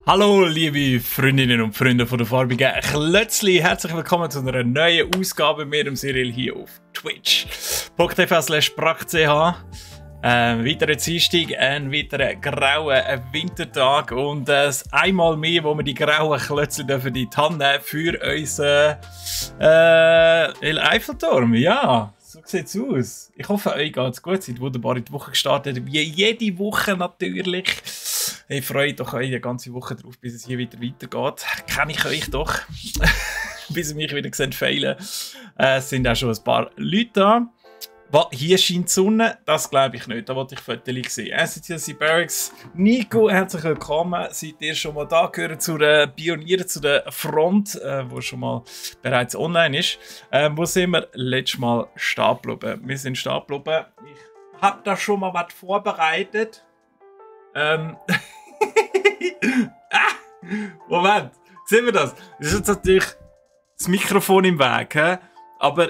Hallo liebe Freundinnen und Freunde von der farbigen Klötzli, herzlich willkommen zu einer neuen Ausgabe mit dem Cyril hier auf twitch.tv/brach.ch. Weiterer Dienstag, ein weiterer grauer Wintertag und einmal mehr, wo wir die grauen Klötzli in die Hand nehmen für unseren Eiffelturm. Ja, so sieht es aus. Ich hoffe, euch geht es gut, seid wunderbar in die Woche gestartet, wie jede Woche natürlich. Ich freue doch euch die ganze Woche drauf, bis es hier wieder weitergeht. Kenne ich euch doch, bis ihr mich wieder seht failen. Es sind auch schon ein paar Leute da. Hier scheint die Sonne, das glaube ich nicht, da wollte ich Fotos sehen. SCTC Barracks, Nico, herzlich willkommen. Seid ihr schon mal da, gehören zu den Pionieren, zu der Front, wo schon mal bereits online ist. Wo sind wir letztes Mal stehen geblieben? Wir sind stehen geblieben. Ich habe da schon mal was vorbereitet. Moment, sehen wir das? Das ist jetzt natürlich das Mikrofon im Weg, he? Aber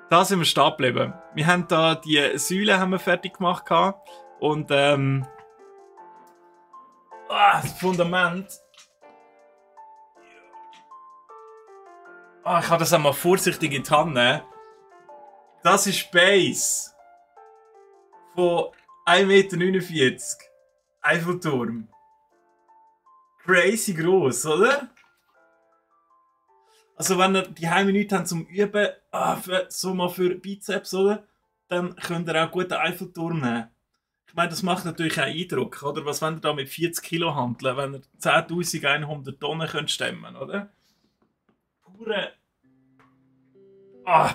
da sind wir stehen geblieben. Wir haben da die Säule haben wir fertig gemacht und das Fundament. Ich habe das einmal vorsichtig in die Hand nehmen. Das ist Base von 1,49 Meter. Eiffelturm. Crazy gross, oder? Also wenn ihr die Minuten habt zum Üben, so mal für Bizeps, oder? Dann könnt ihr auch gut den Eiffelturm nehmen. Ich meine, das macht natürlich auch Eindruck, oder? Was wenn ihr da mit 40 Kilo handeln, wenn ihr 10.100 Tonnen könnt stemmen, oder?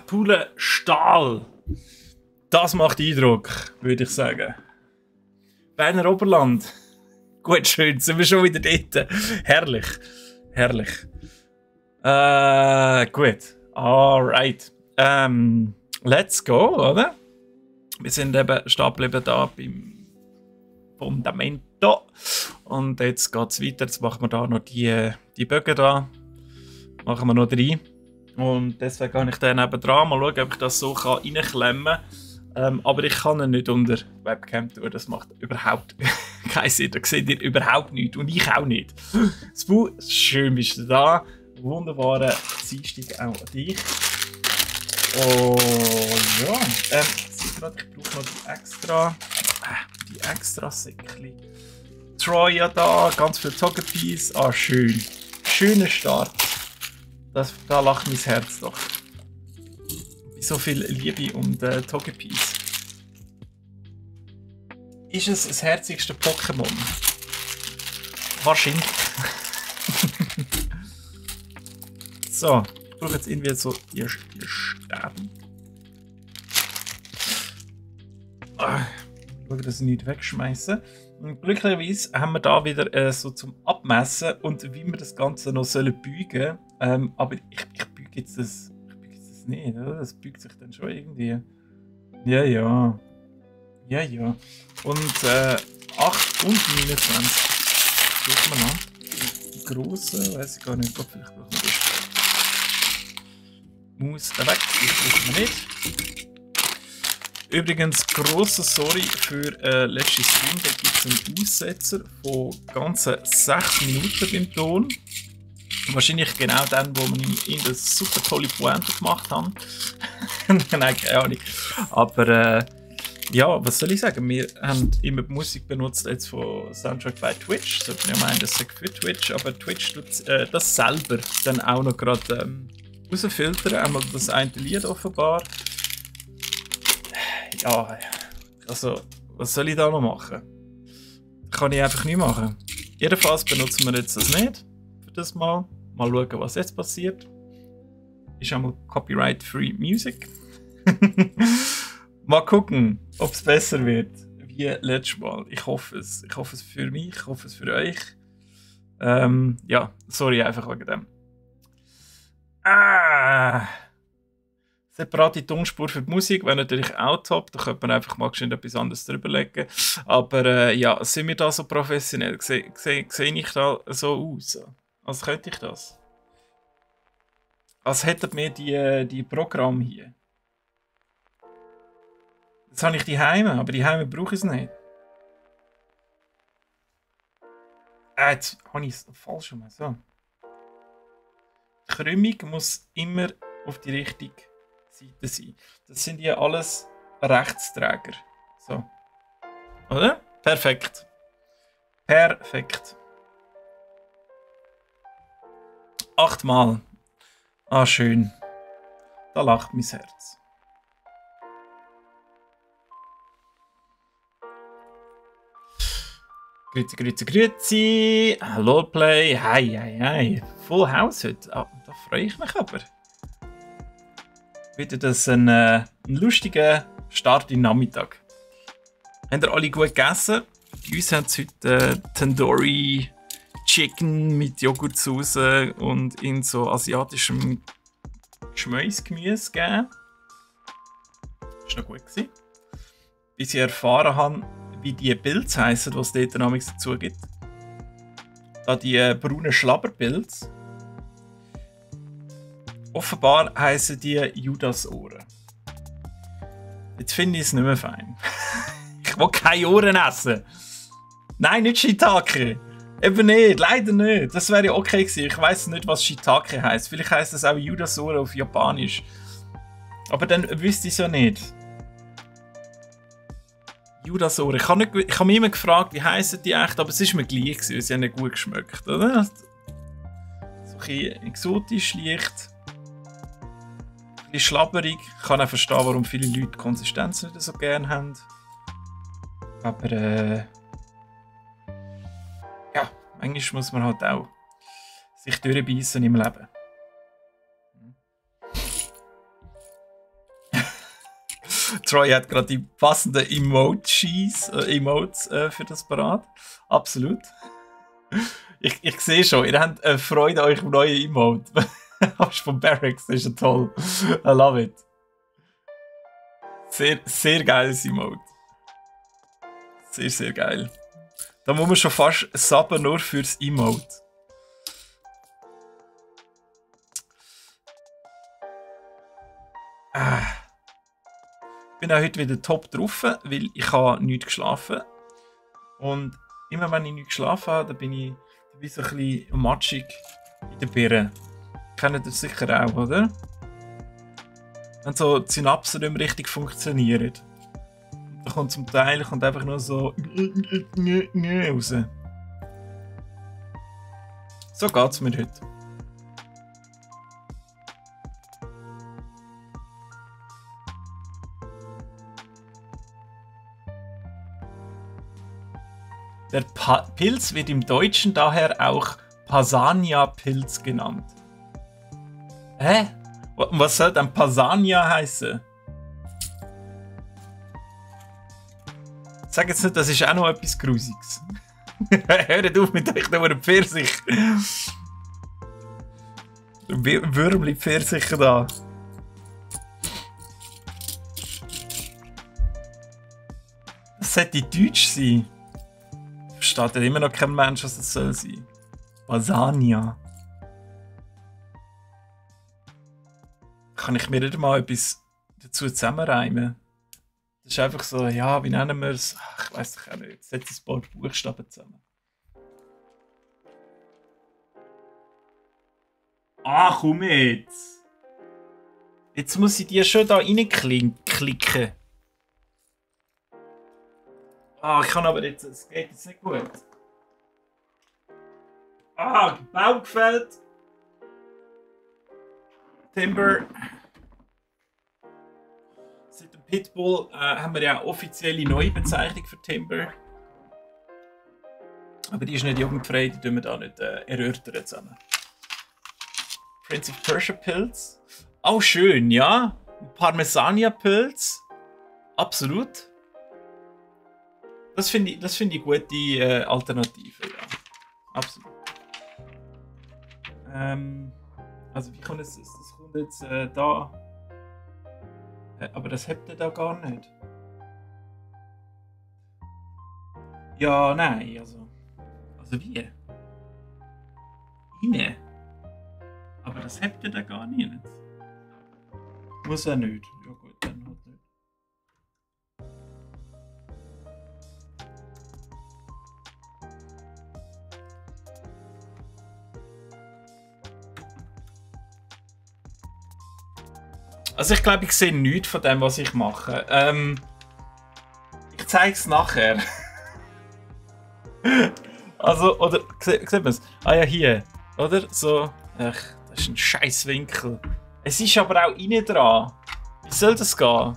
Pure Stahl. Das macht Eindruck, würde ich sagen. Berner Oberland. Gut, schön, sind wir schon wieder dort. Herrlich. Herrlich. Gut. Alright. Let's go, oder? Wir sind eben stehen geblieben da beim Fundamento. Und jetzt geht es weiter. Jetzt machen wir da noch die Bögen da. Machen wir noch rein. Und deswegen gehe ich dann eben dran. Mal schauen, ob ich das so reinklemmen kann. Aber ich kann ihn nicht unter Webcam tun, das macht überhaupt keinen Sinn. Da seht ihr überhaupt nichts und ich auch nicht. Spu, schön bist du da. Wunderbare Dienstag auch an dich. Oh ja, ich brauche noch die extra Säckchen. Troja da, ganz viel Togepiece. Schön. Schöner Start. Da lacht mein Herz doch. So viel Liebe und Togepiece. Ist es das herzigste Pokémon? Wahrscheinlich. So, ich brauche jetzt irgendwie so die Sterben. Schauen, dass ich nicht wegschmeiße. Und glücklicherweise haben wir da wieder so zum Abmessen und wie wir das Ganze noch beugen sollen. Aber ich büge jetzt das. Nee, das bügt sich dann schon irgendwie. Ja. Und 8 und 29. Suchen wir noch. Die grosse, weiß ich gar nicht. Gott, vielleicht brauchen wir das. Muss weg, das brauchen wir nicht. Übrigens, grosses Sorry für letzte Stream. Da gibt es einen Aussetzer von ganzen 6 Minuten beim Ton. Wahrscheinlich genau dann, wo wir in das super tolle Pointe gemacht haben. Nein, keine Ahnung. Aber ja, was soll ich sagen? Wir haben immer die Musik benutzt jetzt von Soundtrack bei Twitch. Sollte man ja meinen, das sagt für Twitch. Aber Twitch tut das selber dann auch noch gerade rausfiltern. Einmal das eine Lied offenbar. Ja, also, was soll ich da noch machen? Kann ich einfach nicht machen. Jedenfalls benutzen wir jetzt das nicht. Für das Mal. Mal schauen, was jetzt passiert. Ist einmal Copyright-Free Music. Mal gucken, ob es besser wird wie letztes Mal. Ich hoffe es. Ich hoffe es für mich, ich hoffe es für euch. Ja, sorry einfach wegen dem. Separate Tonspur für die Musik wäre natürlich auch top. Da könnte man einfach mal schnell etwas anderes drüber legen. Aber ja, sind wir da so professionell? Sehe ich da so aus? Als könnte ich das? Als hätten wir die Programme hier. Jetzt habe ich die Heime, aber die Heime brauche ich es nicht. Jetzt habe ich es falsch rum. So. Die Krümmung muss immer auf die richtige Seite sein. Das sind ja alles Rechtsträger. So. Oder? Perfekt. Perfekt. 8-mal. Ah, schön. Da lacht mein Herz. Grüezi, grüezi, grüezi. Hallo, Play. Hi, hi, hi. Full House heute. Ah, da freue ich mich aber. Wieder das ein lustiger Start in den Nachmittag. Habt ihr alle gut gegessen? Bei uns haben es heute Tandoori Chicken mit Joghurtsauce und in so asiatischem Geschmäusgemüse gegeben. Das war noch gut gewesen. Bis ich erfahren habe, wie die Pilze heissen, die es dort namens dazu gibt. Da die braunen Schlabberpilze. Offenbar heissen die Judasohren. Jetzt finde ich es nicht mehr fein. Ich will keine Ohren essen. Nein, nicht Shiitake. Eben nicht, leider nicht. Das wäre ja okay gewesen. Ich weiss nicht, was Shiitake heisst. Vielleicht heisst das auch Judasohren auf Japanisch. Aber dann wüsste ich es ja nicht. Judasohren. Ich habe mich immer gefragt, wie heissen die echt, aber es ist mir gleich gewesen. Sie haben nicht gut geschmeckt, oder? So ein bisschen exotisch, leicht. Ein bisschen schlabberig. Ich kann auch verstehen, warum viele Leute die Konsistenz nicht so gerne haben. Aber ja, manchmal muss man halt auch sich durchbeissen im Leben. Troy hat gerade die passenden Emotes für das parat. Absolut. Ich sehe schon, ihr habt Freude an eurem neuen Emote. Das ist von Barracks, das ist ja toll. I love it. Sehr, sehr geiles Emote. Sehr, sehr geil. Da muss man schon fast subben nur fürs Emote. Ich bin auch heute wieder top drauf, weil ich habe nichts geschlafen. Und immer wenn ich nicht geschlafen habe, dann bin ich wie so ein bisschen matschig in der Birne. Kennt ihr sicher auch, oder? Wenn so die Synapsen nicht mehr richtig funktionieren. Da kommt zum Teil einfach nur so raus. So geht es mir heute. Der Pilz wird im Deutschen daher auch Pasania-Pilz genannt. Hä? Was soll denn Pasania heißen? Sag jetzt nicht, das ist auch noch etwas Grusiges. Hört auf mit euch nur einem Pfirsich. Würmli Pfirsiche da. Das sollte Deutsch sein. Versteht ja immer noch kein Mensch, was das soll sein. Pasania. Kann ich mir nicht mal etwas dazu zusammenreimen? Das ist einfach so, ja, wie nennen wir es? Ich weiß doch auch nicht. Setzt ein paar Buchstaben zusammen. Ah, komm jetzt! Jetzt muss ich die schon da reinklicken. Ah, ich kann aber jetzt. Es geht jetzt nicht gut. Ah, Baum gefällt. Timber. Seit dem Pitbull haben wir ja offizielle neue Bezeichnung für Timber. Aber die ist nicht jugendfrei, die tun wir da nicht erörtern zusammen. Prince of Persia Pilz. Auch schön, ja. Parmesania Pilz. Absolut. Das finde ich gute Alternative, ja. Absolut. Also wie kommt es? Das kommt jetzt da. Aber das habt ihr da gar nicht. Ja, nein, also. Also wie? Rein. Aber das habt ihr da gar nicht. Muss er nicht. Ja gut, dann halt nicht. Also ich glaube, ich sehe nichts von dem, was ich mache. Ich zeige es nachher. Also, oder, sieht man es? Ah ja, hier. Oder? So, ach, das ist ein scheiß Winkel. Es ist aber auch innen dran. Wie soll das gehen?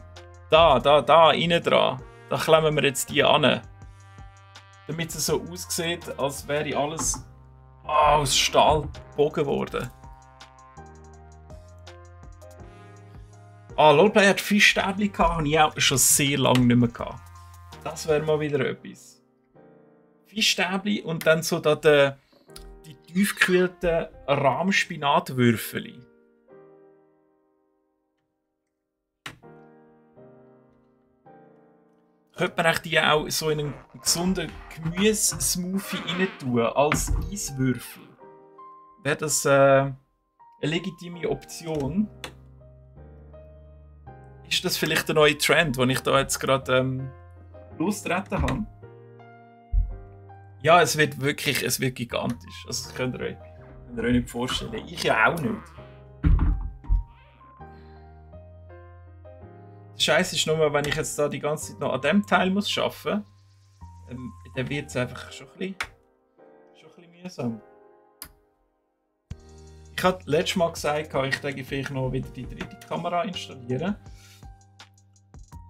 Da, innen dran. Da klemmen wir jetzt die an. Damit es so aussieht, als wäre alles aus Stahl gebogen worden. Lolplay hat Fischstäbchen gehabt, habe ich auch schon sehr lange nicht mehr gehabt. Das wäre mal wieder etwas. Fischstäbchen und dann so da die tiefgekühlten Rahmspinatwürfel. Könnte man die auch so in einen gesunden Gemüse-Smoothie rein tun, als Eiswürfel? Wäre das eine legitime Option? Ist das vielleicht der neue Trend, den ich da jetzt gerade losgetreten habe? Ja, es wird gigantisch. Also das könnt ihr euch nicht vorstellen. Ich ja auch nicht. Scheiße ist nur, wenn ich jetzt da die ganze Zeit noch an dem Teil muss arbeiten muss, dann wird es einfach schon ein bisschen mühsam. Ich habe letztes Mal gesagt, ich denke vielleicht noch wieder die dritte Kamera installieren.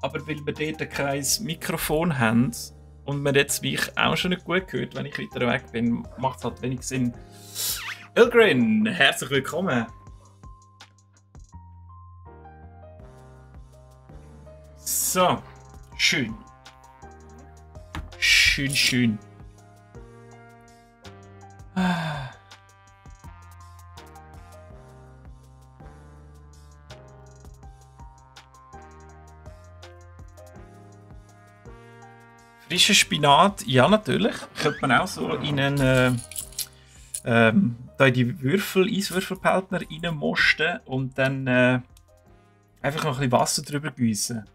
Aber weil wir dort kein Mikrofon haben und man jetzt mich auch schon nicht gut hört, wenn ich weiter weg bin, macht es halt wenig Sinn. Ilgrin, herzlich willkommen! So, schön. Schön. Frischer Spinat, ja natürlich. Könnte man auch so in einen da in die Eiswürfelbehälter reinmosten und dann einfach noch ein bisschen Wasser drüber gießen.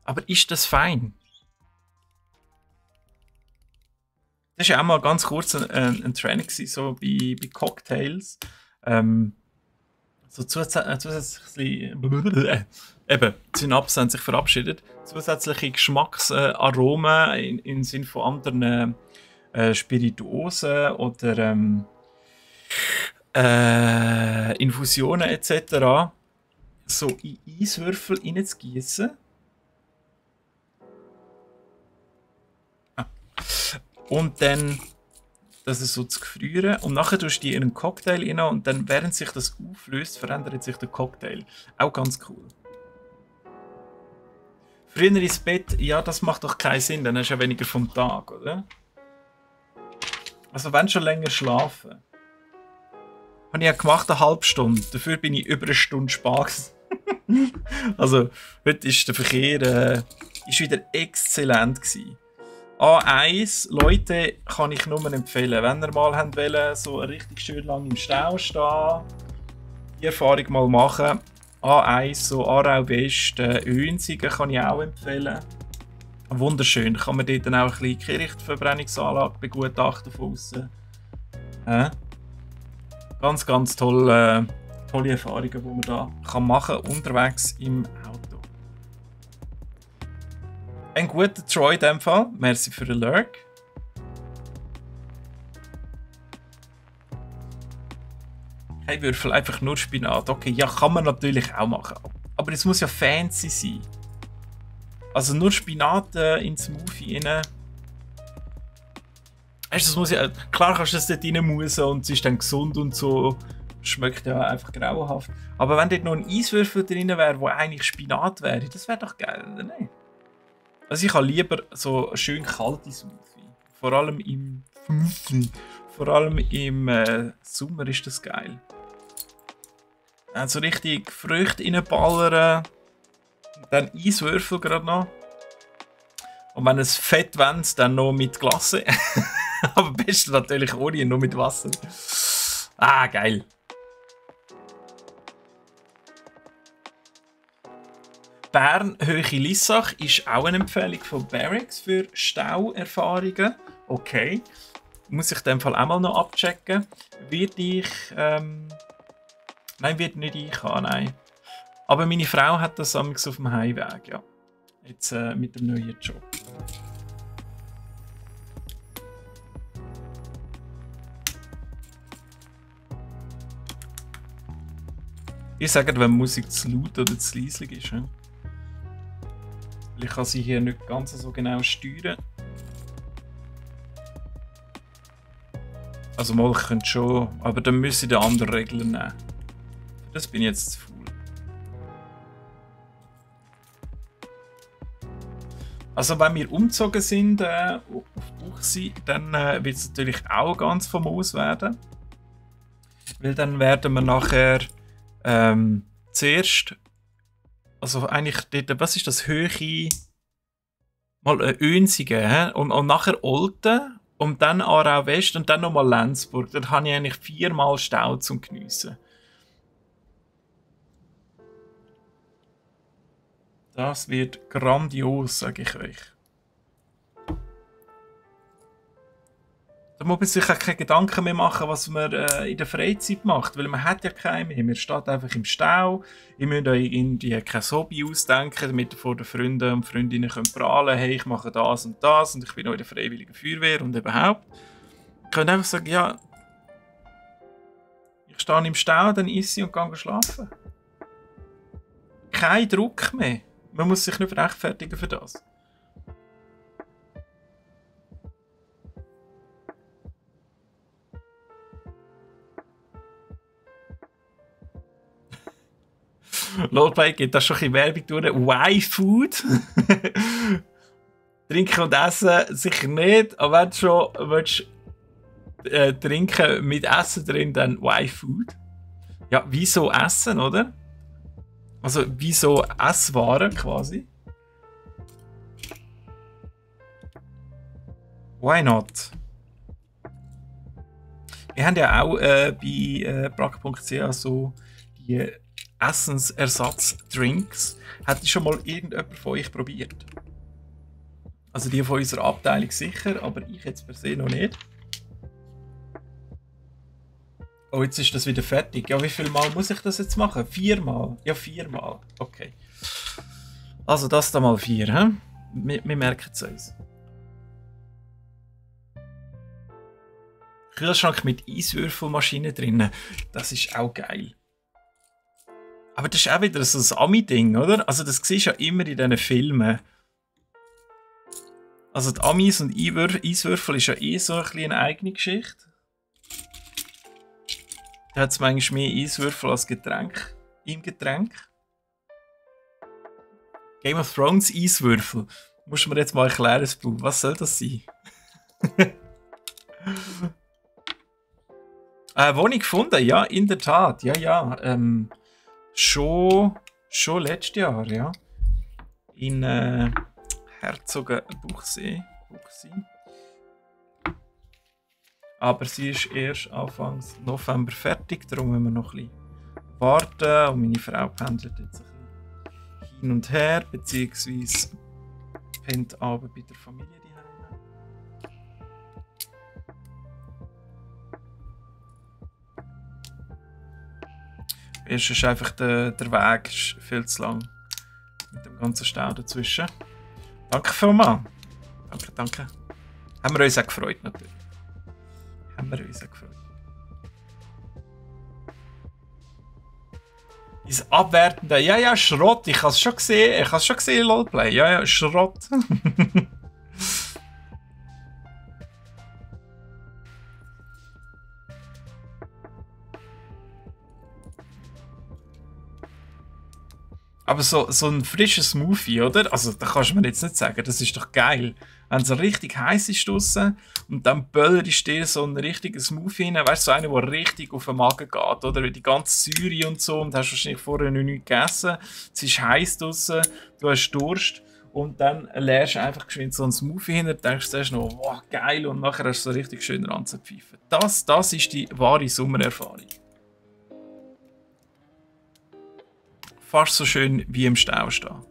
Aber ist das fein? Das war ja auch mal ganz kurz ein Trend so bei Cocktails. So zusätzlich eben, die Synapsen haben sich verabschiedet. Zusätzliche Geschmacksaromen im Sinne von anderen Spirituosen oder Infusionen etc. so in Eiswürfel reinzugießen. Und dann das so zu gefrieren. Und nachher tust du die in einen Cocktail rein und dann, während sich das auflöst, verändert sich der Cocktail. Auch ganz cool. Früher ins Bett, ja, das macht doch keinen Sinn, dann hast du ja weniger vom Tag, oder? Also wenn schon länger schlafen. Habe ich ja gemacht, eine halbe Stunde. Dafür bin ich über eine Stunde spät. Also, heute ist der Verkehr ist wieder exzellent gewesen. A1, Leute, kann ich nur empfehlen, wenn ihr mal wollt, so richtig schön lang im Stau stehen, die Erfahrung mal machen. A1, so Aarau West, Önsingen kann ich auch empfehlen. Wunderschön, kann man dort dann auch ein bisschen Kirchverbrennungsanlage begutachten von außen. Ganz, ganz tolle Erfahrungen, die man da machen kann, unterwegs im Auto. Ein guter Troy in dem Fall. Merci für den Lurk. Kein Würfel, einfach nur Spinat. Okay, ja, kann man natürlich auch machen. Aber es muss ja fancy sein. Also nur Spinat in Smoothie rein. Das muss ja, klar kannst du das dort reinmusen und es ist dann gesund und so. Schmeckt ja einfach grauenhaft. Aber wenn dort noch ein Eiswürfel drin wäre, wo eigentlich Spinat wäre, das wäre doch geil, oder nicht? Also ich habe lieber so schön kalte Smoothie. Vor allem im Sommer ist das geil. Also richtig Früchte reinballern. Dann Eiswürfel gerade noch. Und wenn es fett wollt, dann noch mit Glasse. Aber am besten natürlich ohne, nur mit Wasser. Ah, geil. Bern Höhe Lissach ist auch eine Empfehlung von Barracks für Stauerfahrungen. Okay. Muss ich in dem Fall auch mal noch abchecken. Wird ich. Nein, wird nicht ich haben, nein. Aber meine Frau hat das amigs auf dem Heimweg, ja. Jetzt mit dem neuen Job. Ich sage, wenn Musik zu laut oder zu leislich ist. Ja? Ich kann sie hier nicht ganz so genau steuern. Also mal, ich könnte schon, aber dann müsste ich den anderen Regler nehmen. Das bin ich jetzt zu faul. Also wenn wir umgezogen sind auf Buchsi, dann wird es natürlich auch ganz famos werden. Weil dann werden wir nachher zuerst, also eigentlich dort, was ist das, Höhe, mal Önsigen, und nachher Olten und dann Aarau West und dann nochmal Lenzburg. Dann habe ich eigentlich 4-mal Stau zum Geniessen. Das wird grandios, sage ich euch. Da muss man sich auch keine Gedanken mehr machen, was man in der Freizeit macht, weil man hat ja keinen mehr. Man steht einfach im Stau. Ihr müsst euch irgendwie kein Hobby ausdenken, damit ihr vor den Freunden und Freundinnen könnt prahlen, hey, ich mache das und ich bin auch in der Freiwilligen Feuerwehr und überhaupt. Ihr könnt einfach sagen, ja, ich stehe im Stau, dann esse ich und gehe schlafen. Kein Druck mehr. Man muss sich nicht rechtfertigen für das. Lordplay geht da schon ein bisschen Werbung durch. Y-Food. Trinken und Essen sicher nicht, aber wenn du schon willst, trinken mit Essen drin, dann Y-Food. Ja, wieso Essen, oder? Also, wieso Esswaren quasi? Why not? Wir haben ja auch bei brack.ch so die Essensersatzdrinks. Hat schon mal irgendjemand von euch probiert? Also die von unserer Abteilung sicher, aber ich jetzt per se noch nicht. Oh, jetzt ist das wieder fertig. Ja, wie viel Mal muss ich das jetzt machen? 4 Mal? Ja, 4 Mal. Okay. Also das da mal 4, hä? Wir merken es uns. Kühlschrank mit Eiswürfelmaschine drin. Das ist auch geil. Aber das ist auch wieder so ein Ami-Ding, oder? Also das siehst du ja immer in diesen Filmen. Also die Amis und Eiswürfel ist ja eh so ein bisschen eine eigene Geschichte. Da hat es manchmal mehr Eiswürfel als Getränk im Getränk. Game of Thrones Eiswürfel. Muss man jetzt mal erklären, Spoo. Was soll das sein? Wohnung gefunden? Ja, in der Tat. Ja, ja. Schon letztes Jahr, ja. In Herzogenbuchsee. Aber sie ist erst Anfang November fertig, darum müssen wir noch ein bisschen warten. Und meine Frau pendelt jetzt ein bisschen hin und her, beziehungsweise pennt abends bei der Familie daheim. Erst ist einfach der Weg ist viel zu lang. Mit dem ganzen Stau dazwischen. Danke vielmals. Danke. Haben wir uns auch gefreut, natürlich. Haben wir uns auch gefreut. Dieses Abwertende, ja, ja, Schrott, ich habe es schon gesehen, Lolplay, ja, ja, Schrott. Aber so ein frisches Smoothie, oder? Also, da kannst du mir jetzt nicht sagen, das ist doch geil. Wenn es so richtig heiß ist draussen und dann böllerst du dir so einen richtigen Smoothie rein, weißt du, so einen, der richtig auf den Magen geht, oder? Die ganze Säure und so, und hast wahrscheinlich vorher noch nichts gegessen. Es ist heiß draussen, du hast Durst und dann leerst du einfach geschwind so einen Smoothie hin und denkst zuerst noch, wow, geil, und nachher hast du so richtig schön ranzupfeifen. Das ist die wahre Sommererfahrung. Fast so schön wie im Stau stehen.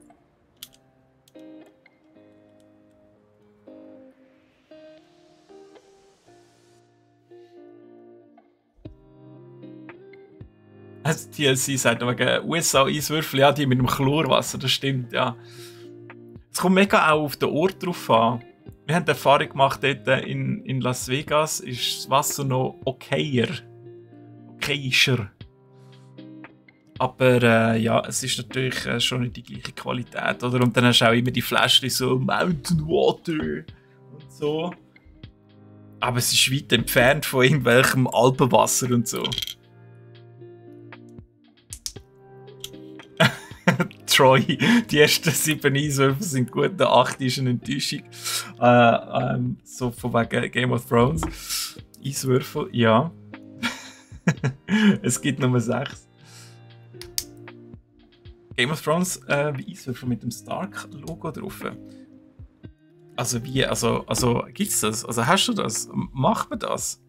Also TLC sagt wegen USA-Eiswürfel, ja, die mit dem Chlorwasser, das stimmt, ja. Es kommt mega auch auf den Ort drauf an. Wir haben die Erfahrung gemacht, dort in Las Vegas ist das Wasser noch okayischer. Aber ja, es ist natürlich schon nicht die gleiche Qualität, oder? Und dann hast du auch immer die Fläschchen so Mountain Water und so. Aber es ist weit entfernt von irgendwelchem Alpenwasser und so. Troy, die ersten 7 Eiswürfel sind gut, der 8 ist eine Enttäuschung. So von wegen Game of Thrones. Eiswürfel, ja. Es gibt Nummer 6. Game of Thrones Eiswürfel mit dem Stark-Logo drauf. Also wie, also gibt's das? Also hast du das? Macht man das?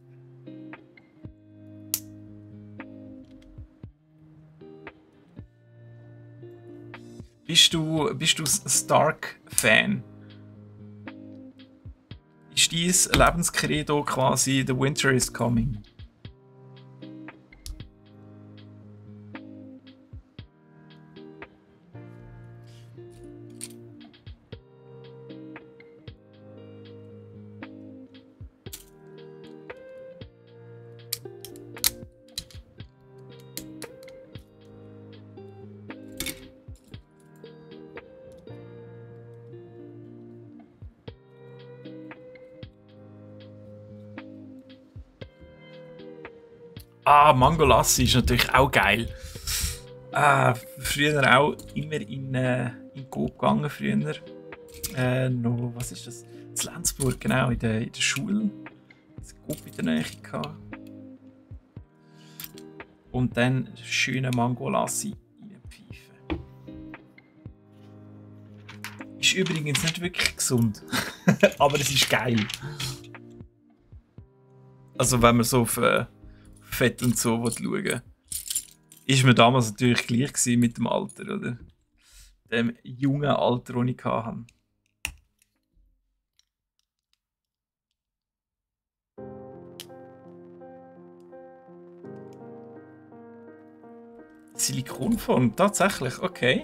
Bist du Stark-Fan? Ist dein Lebenskredo quasi The Winter is Coming? Ah, Mango Lassi ist natürlich auch geil. Früher auch immer in Coop gegangen. Früher. Noch, was ist das? In Lenzburg, genau, in der Schule. Das Coop in der Nähe gehabt. Und dann schöne Mango Lassi reinpfeifen. Ist übrigens nicht wirklich gesund. Aber es ist geil. Also wenn man so auf Fett und so schauen. Ist mir damals natürlich gleich gewesen mit dem Alter, oder? Dem jungen Alter, das ich hatte. Silikonform, tatsächlich, okay.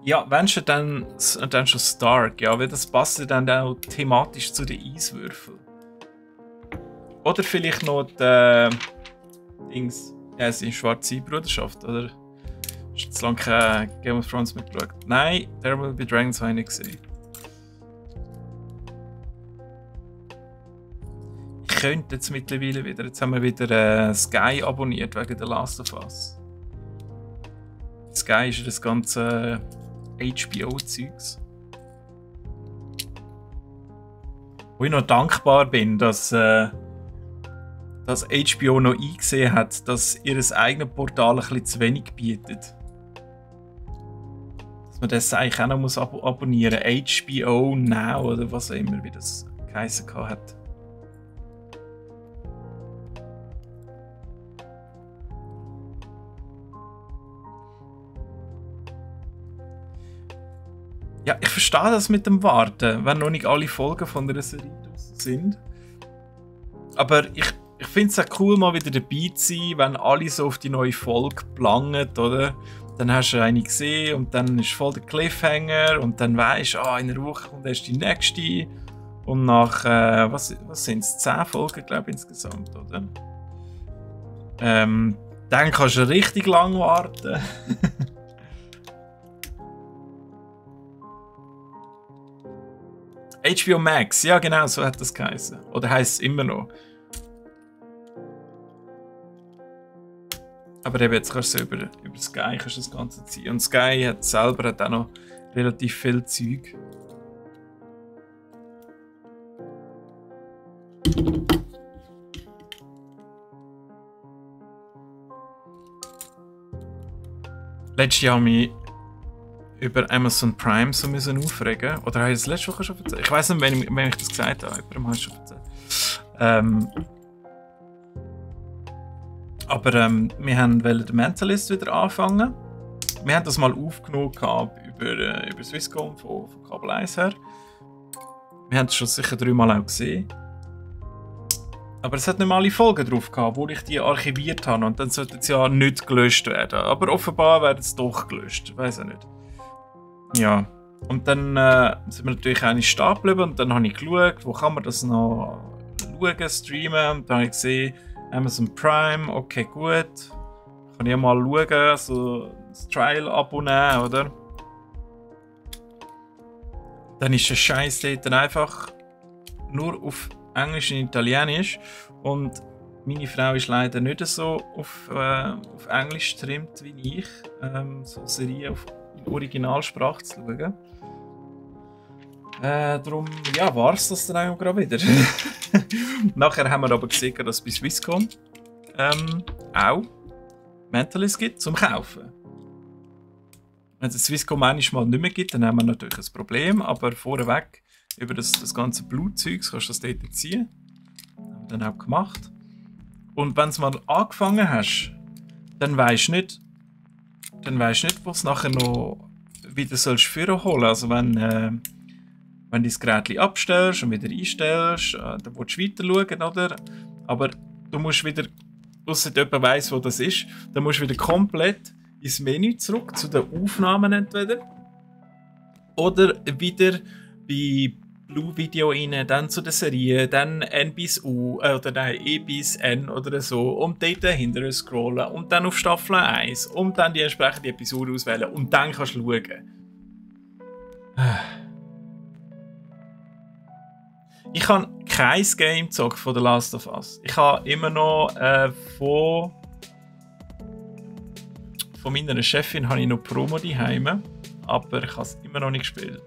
Ja, wenn schon dann schon Stark, ja, weil das passt dann auch thematisch zu den Eiswürfeln. Oder vielleicht noch die Dings. Ja, es ist schwarze Bruderschaft, oder? Hast du zu lange kein Game of Thrones mitgeschaut? Nein, There Will Be Dragons habe ich nicht gesehen. Ich könnte jetzt mittlerweile wieder. Jetzt haben wir wieder Sky abonniert wegen der Last of Us. Sky ist ja das ganze HBO-Zeugs. Wo ich noch dankbar bin, dass HBO noch eingesehen hat, dass ihr eigenes Portal ein bisschen zu wenig bietet. Dass man das eigentlich auch noch muss abonnieren muss. HBO Now oder was auch immer, wie das geheißen hat. Ja, ich verstehe das mit dem Warten, wenn noch nicht alle Folgen von der Serie draussen sind. Aber ich finde es auch cool, mal wieder dabei zu sein, wenn alle so auf die neue Folge planen, oder? Dann hast du eine gesehen und dann ist voll der Cliffhanger und dann weisst du, in einer Woche kommt erst die nächste. Und nach, was sind es, 10 Folgen, glaube ich, insgesamt, oder? Dann kannst du richtig lang warten. HBO Max, ja genau, so hat das geheißen. Oder heisst es immer noch. Aber eben jetzt kannst du über Sky kannst du das Ganze ziehen. Und Sky hat selber auch noch relativ viel Zeug. Letztes Jahr mich über Amazon Prime so müssen aufregen. Oder habe ich das letzte Woche schon erzählt? Ich weiß nicht, wenn ich das gesagt habe. Jemandem habe ich schon erzählt. Aber wir haben The Mentalist wieder anfangen. Wir haben das mal aufgenommen über Swisscom von Kabel 1 her. Wir haben es schon sicher 3 Mal auch gesehen. Aber es hat nicht mal alle Folgen drauf gehabt, wo ich die archiviert habe. Und dann sollten sie ja nicht gelöscht werden. Aber offenbar werden sie doch gelöscht. Ich weiß auch nicht. Ja. Und dann sind wir natürlich auch nicht stehen geblieben. Und dann habe ich geschaut, wo kann man das noch schauen, streamen. Und dann habe ich gesehen, Amazon Prime, okay, gut. Kann ich ja mal schauen, so das Trial-Abo nehmen, oder? Dann ist der Scheiß dort dann einfach nur auf Englisch und Italienisch. Und meine Frau ist leider nicht so auf Englisch getrimmt wie ich, so Serien in Originalsprache zu schauen. Darum ja, war es das dann auch gerade wieder. Nachher haben wir aber gesehen, dass es bei Swisscom auch Mentalist gibt zum Kaufen. Wenn es Swisscom manchmal nicht mehr gibt, dann haben wir natürlich ein Problem, aber vorweg über das ganze Blutzeug kannst du das dort ziehen. Das haben wir dann auch gemacht. Und wenn du mal angefangen hast, dann weisst du nicht, wo es nachher noch wieder führen holen. Also wenn du das Gerät abstellst und wieder einstellst, dann willst du weiter schauen, oder? Aber du musst wieder, ausser jemand weiss, wo das ist, dann musst du wieder komplett ins Menü zurück, zu den Aufnahmen entweder. Oder wieder bei Blue Video rein, dann zu der Serie, dann N bis U, oder nein, E bis N oder so, und dort dahinter scrollen und dann auf Staffel 1 und dann die entsprechende Episode auswählen und dann kannst du schauen. Ich habe kein Game gezockt von The Last of Us. Ich habe immer noch von meiner Chefin habe ich noch Promo daheim, aber ich habe es immer noch nicht gespielt.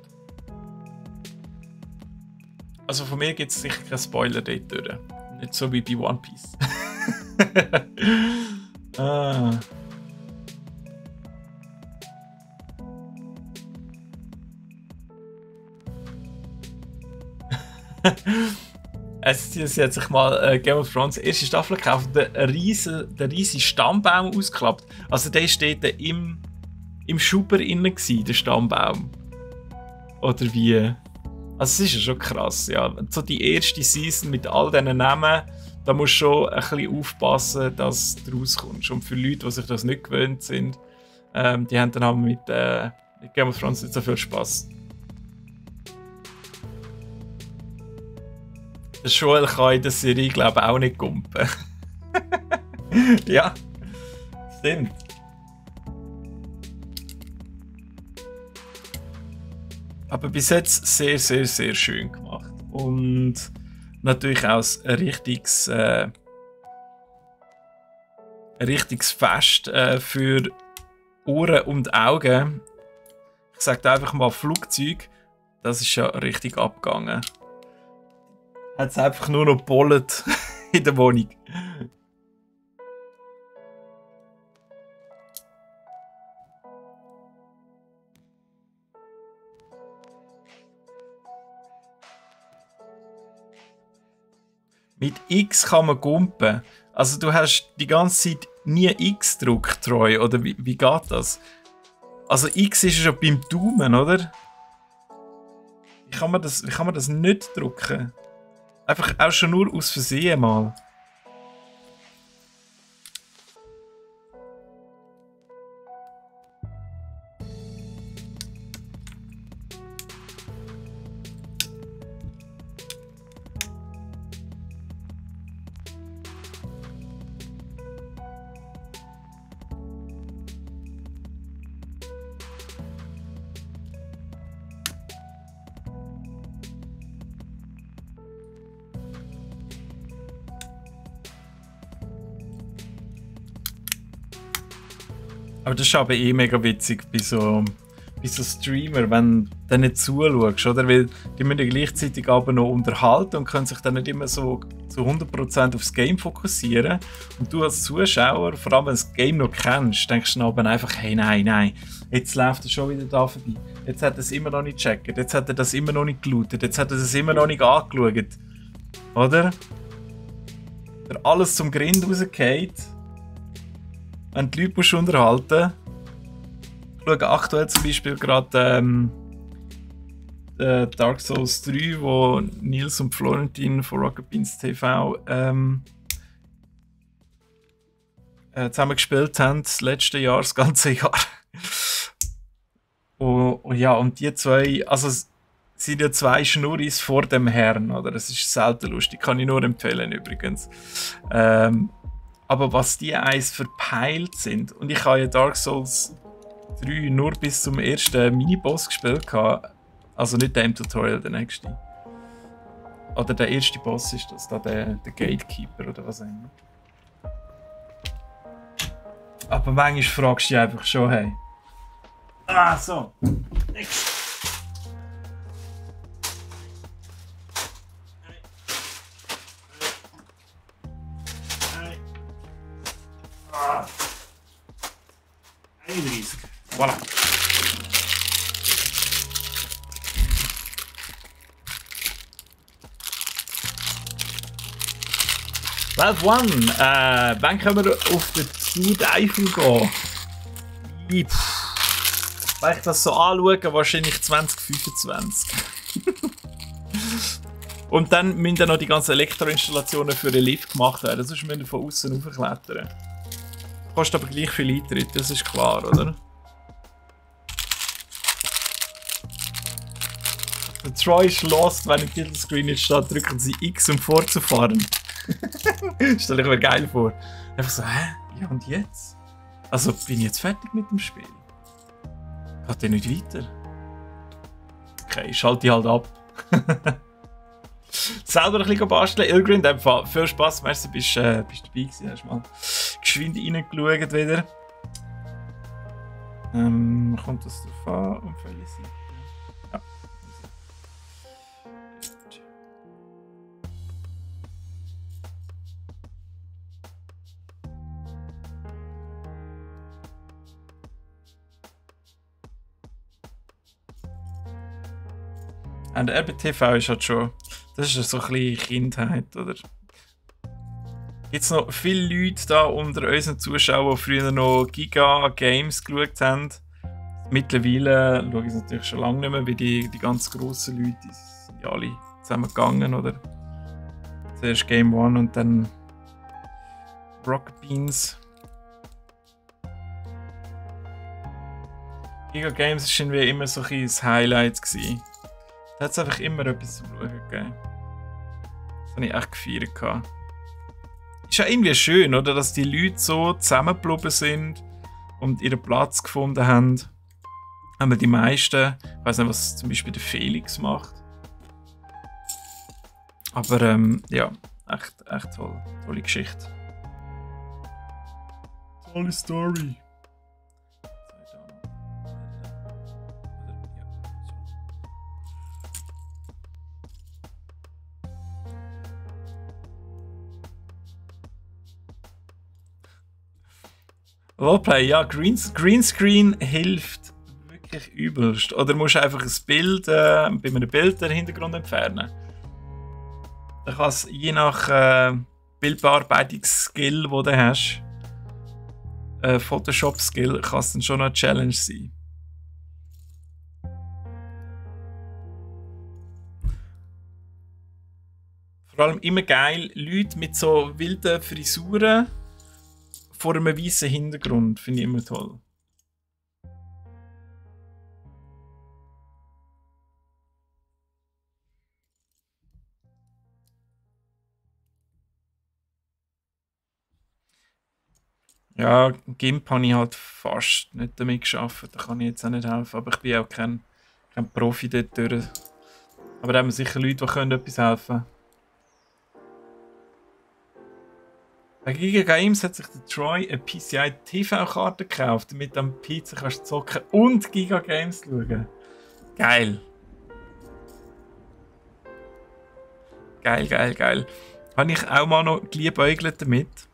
Also von mir gibt es sicher keinen Spoiler dort durch. Nicht so wie bei One Piece. Sie hat sich mal Game of Thrones erste Staffel gekauft, der riesige Stammbaum ausgeklappt. Also der steht im Schuber innen gsi, der Stammbaum. Oder wie? Also es ist ja schon krass, ja. So die erste Season mit all diesen Namen, da musst du schon ein bisschen aufpassen, dass du rauskommst. Und für Leute, die sich das nicht gewöhnt sind, die haben dann mit Game of Thrones nicht so viel Spass. Der Joel kann in der Serie, glaube ich, auch nicht gumpen. Ja, stimmt. Aber bis jetzt sehr, sehr, sehr schön gemacht. Und natürlich auch ein richtiges Fest für Ohren und Augen. Ich sage einfach mal Flugzeug, das ist ja richtig abgegangen. Hat es einfach nur noch gebollet in der Wohnung. Mit X kann man gumpen. Also du hast die ganze Zeit nie X gedrückt, Troy, oder wie geht das? Also X ist ja schon beim Daumen, oder? Wie kann man das nicht drücken? Einfach auch schon nur aus Versehen mal. Aber das ist aber eh mega witzig bei so Streamer, wenn du nicht zuschaust, oder? Weil die müssen ja gleichzeitig aber noch unterhalten und können sich dann nicht immer so zu 100% aufs Game fokussieren. Und du als Zuschauer, vor allem wenn du das Game noch kennst, denkst du dann aber einfach, hey, nein, jetzt läuft er schon wieder da vorbei. Jetzt hat er es immer noch nicht gecheckt, jetzt hat er das immer noch nicht gelootet, jetzt hat er es immer noch nicht angeschaut. Oder? Der alles zum Grind rausgeht. Wenn die Leute unterhalten musst. Ich schaue aktuell zum Beispiel gerade Dark Souls 3, wo Nils und Florentin von Rocket Beans TV zusammen gespielt haben, das letzte Jahr, das ganze Jahr. Und die zwei, also es sind ja zwei Schnurris vor dem Herrn, oder? Das ist selten lustig, kann ich nur empfehlen übrigens. Aber was die eins verpeilt sind, und ich habe ja Dark Souls 3 nur bis zum ersten Miniboss gespielt, also nicht der im Tutorial, der nächste. Oder der erste Boss ist das, da der Gatekeeper oder was auch immer. Aber manchmal fragst du dich einfach schon, hey. Ah, so. Nix. Ah. 31. Voilà. Valve One, wann können wir auf den Tour Eiffel gehen? Wenn ich das so anschaue, wahrscheinlich 2025. Und dann müssen dann noch die ganzen Elektroinstallationen für den Lift gemacht werden, sonst müssen wir von außen aufklettern. Kostet aber gleich viel Eintritt, das ist klar, oder? Der Troy ist lost, wenn im Titelscreen jetzt steht, drücken sie X, um fortzufahren. Stell ich mir geil vor. Einfach so, hä? Ja und jetzt? Also bin ich jetzt fertig mit dem Spiel? Geht der nicht weiter? Okay, ich schalte die halt ab. Selber ein bisschen basteln. Ilgrin, in dem Fall viel Spaß. Merci, bist dabei gewesen. Hast mal geschwind reingeschaut wieder. Kommt das drauf an? Um welche Seite? Ja. Und der RBTV ist halt schon, das ist so ein bisschen Kindheit, oder? Gibt es noch viele Leute da unter unseren Zuschauern, die früher noch Giga Games geschaut haben? Mittlerweile schaue ich es natürlich schon lange nicht mehr, weil die ganz grossen Leute, die sind ja alle zusammen gegangen, oder? Zuerst Game One und dann Rocket Beans. Giga Games war irgendwie immer so ein das Highlight gewesen. Da hat es einfach immer etwas zu schauen gegeben. Das habe ich echt gefeiert. Ist ja irgendwie schön, oder? Dass die Leute so zusammengeblieben sind und ihren Platz gefunden haben. Aber die meisten, ich weiß nicht, was zum Beispiel der Felix macht. Aber ja, echt toll. Tolle Geschichte. Tolle Story. Roleplay, ja, Greenscreen hilft wirklich übelst. Oder musst du einfach ein Bild, bei einem Bild den Hintergrund entfernen. Dann kann es je nach Bildbearbeitungsskill, den du hast, Photoshop-Skill, kann es dann schon eine Challenge sein. Vor allem immer geil, Leute mit so wilden Frisuren vor einem weißen Hintergrund, finde ich immer toll. Ja, GIMP habe ich halt fast nicht damit geschafft, da kann ich jetzt auch nicht helfen, aber ich bin auch kein Profi dort durch. Aber da haben wir sicher Leute, die können etwas helfen können. Bei Giga Games hat sich der Troy eine PCI TV-Karte gekauft, damit du am PC kannst zocken und Giga Games schauen. Geil. Geil. Habe ich auch mal noch geliebäugelt damit.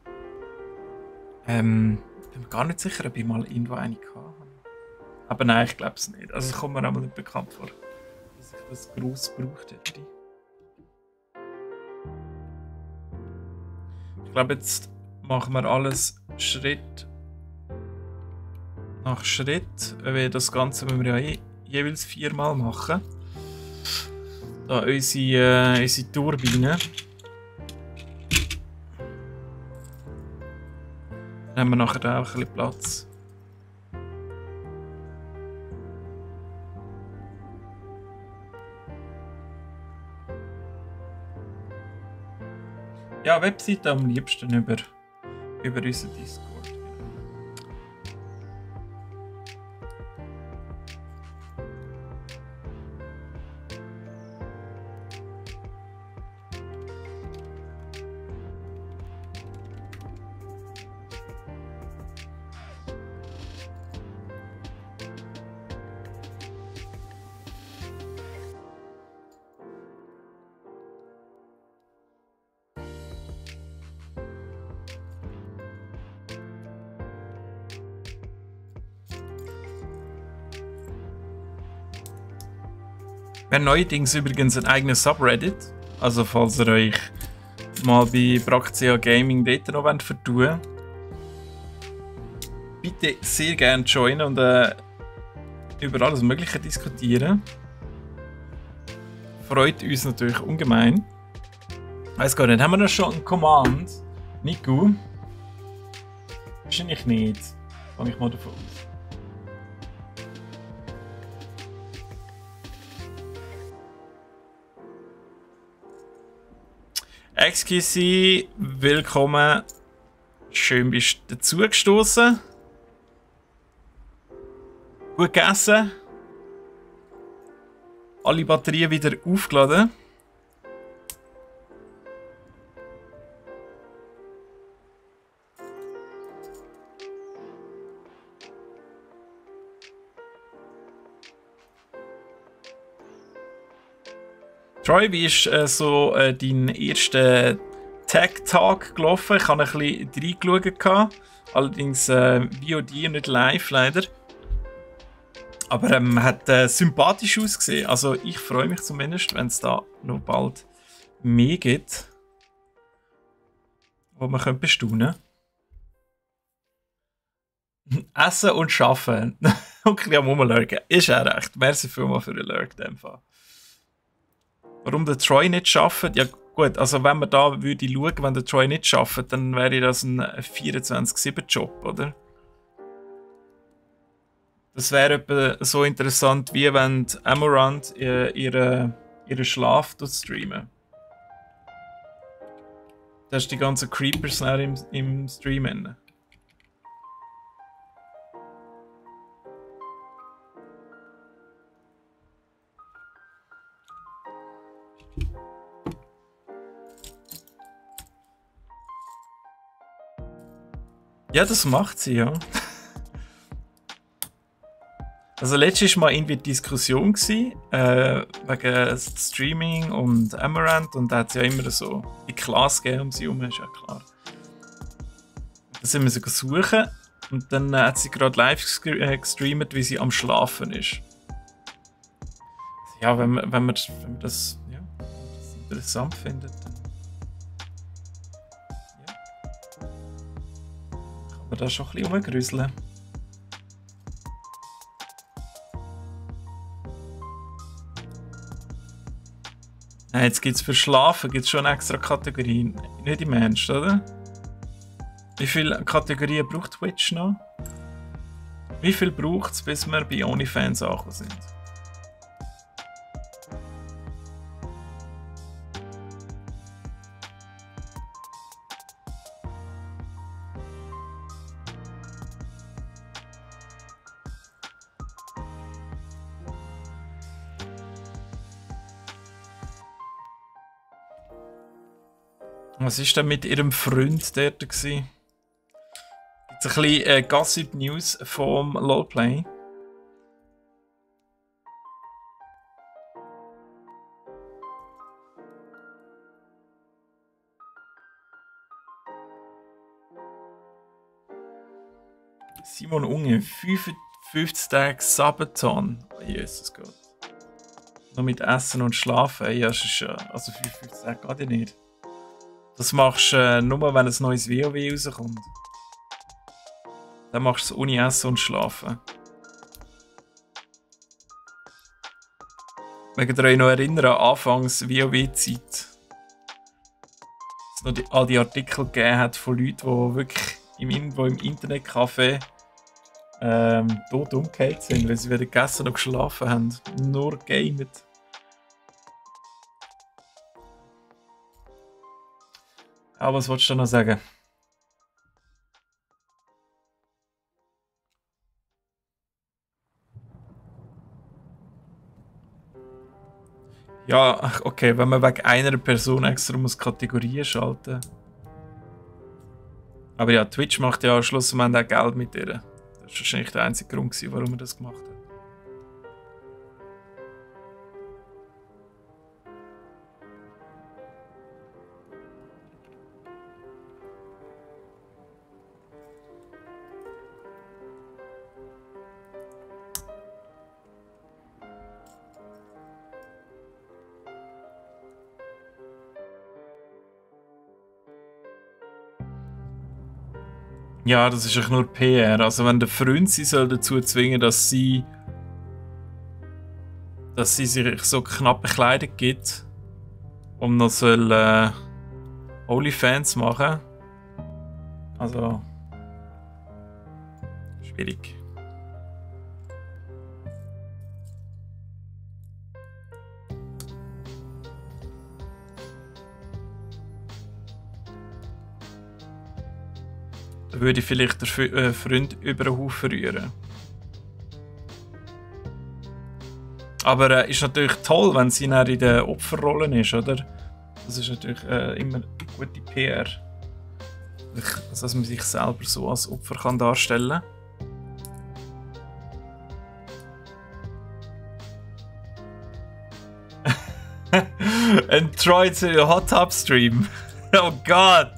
Bin mir gar nicht sicher, ob ich mal irgendwo eine hatte. Aber nein, ich glaube es nicht. Also es kommt mir auch mal nicht bekannt vor, dass ich das gross gebraucht hätte. Ich glaube, jetzt machen wir alles Schritt nach Schritt. Weil das Ganze müssen wir ja jeweils 4-mal machen. Da unsere Turbine. Dann haben wir nachher auch ein bisschen Platz. Ja, Webseite am liebsten über unseren Discord. Wir haben neuerdings übrigens ein eigenes Subreddit. Also falls ihr euch mal bei Praxia Gaming dort noch vertun wollt, bitte sehr gerne joinen und über alles Mögliche diskutieren. Freut uns natürlich ungemein. Weiß gar nicht, haben wir noch schon einen Command? Nico? Wahrscheinlich nicht. Fange ich mal davon aus. Excuse, willkommen. Schön bist du dazugestoßen. Gut gegessen. Alle Batterien wieder aufgeladen. Troy, wie ist dein erster Tag gelaufen? Ich habe ein bisschen reingeschaut. Allerdings VOD und nicht live leider. Aber hat sympathisch ausgesehen. Also ich freue mich zumindest, wenn es da noch bald mehr gibt, wo man bestaunen könnte. Essen und arbeiten. Und ein bisschen am Rumlurken. Ist auch recht. Merci vielmals für den Lurk in dem Fall. Warum der Troy nicht arbeitet? Ja gut, also wenn man da würde schauen, wenn der Troy nicht arbeitet, dann wäre das ein 24/7-Job, oder? Das wäre etwa so interessant, wie wenn Amaranth ihren Schlaf streamen. Da ist die ganzen Creepers im Stream. Ja, das macht sie, ja. Also letztes Mal irgendwie die Diskussion wegen Streaming und Amaranth und da hat es ja immer so die Klasse gegeben um sie herum, ist ja klar. Da sind wir sie suchen und dann hat sie gerade live gestreamt, wie sie am Schlafen ist. Ja, wenn man das interessant findet, dann kann man da schon ein bisschen rumgrüseln. Jetzt gibt es für Schlafen gibt's schon extra Kategorien. Nicht im Ernst, oder? Wie viele Kategorien braucht Twitch noch? Wie viel braucht es, bis wir bei OnlyFans angekommen sind? Was war denn mit ihrem Freund dort? Gibt es ein bisschen Gossip-News vom LoLplay? Simon Unge, 55 Tage Sabaton. Oh, Jesus Gott. Noch mit Essen und Schlafen. Ja, das ist, also 55 Tage geht ja nicht. Das machst du nur, wenn ein neues WoW rauskommt. Dann machst du es ohne Essen und Schlafen. Mögt ihr euch noch erinnern an Anfangs WoW-Zeit? Es noch all die Artikel gegeben hat von Leuten, die wirklich irgendwo im Internetcafé tot umgekehrt sind, weil sie weder gegessen noch geschlafen haben. Nur gamet. Aber was wolltest du noch sagen? Ja, okay, wenn man wegen einer Person extra muss Kategorien schalten. Aber ja, Twitch macht ja schlussendlich auch Geld mit ihr. Das war wahrscheinlich der einzige Grund, warum er das gemacht hat. Ja, das ist eigentlich nur PR. Also wenn der Freund sie soll dazu zwingen, dass sie sich so knapp bekleidet gibt, um noch soll OnlyFans machen. Also schwierig. Da würde ich vielleicht den Freund über den Haufen rühren. Aber ist natürlich toll, wenn sie dann in der Opferrolle ist, oder? Das ist natürlich immer gute PR. Also, dass man sich selber so als Opfer kann darstellen kann. Ein Troy zu Hot Tub Stream. Oh Gott!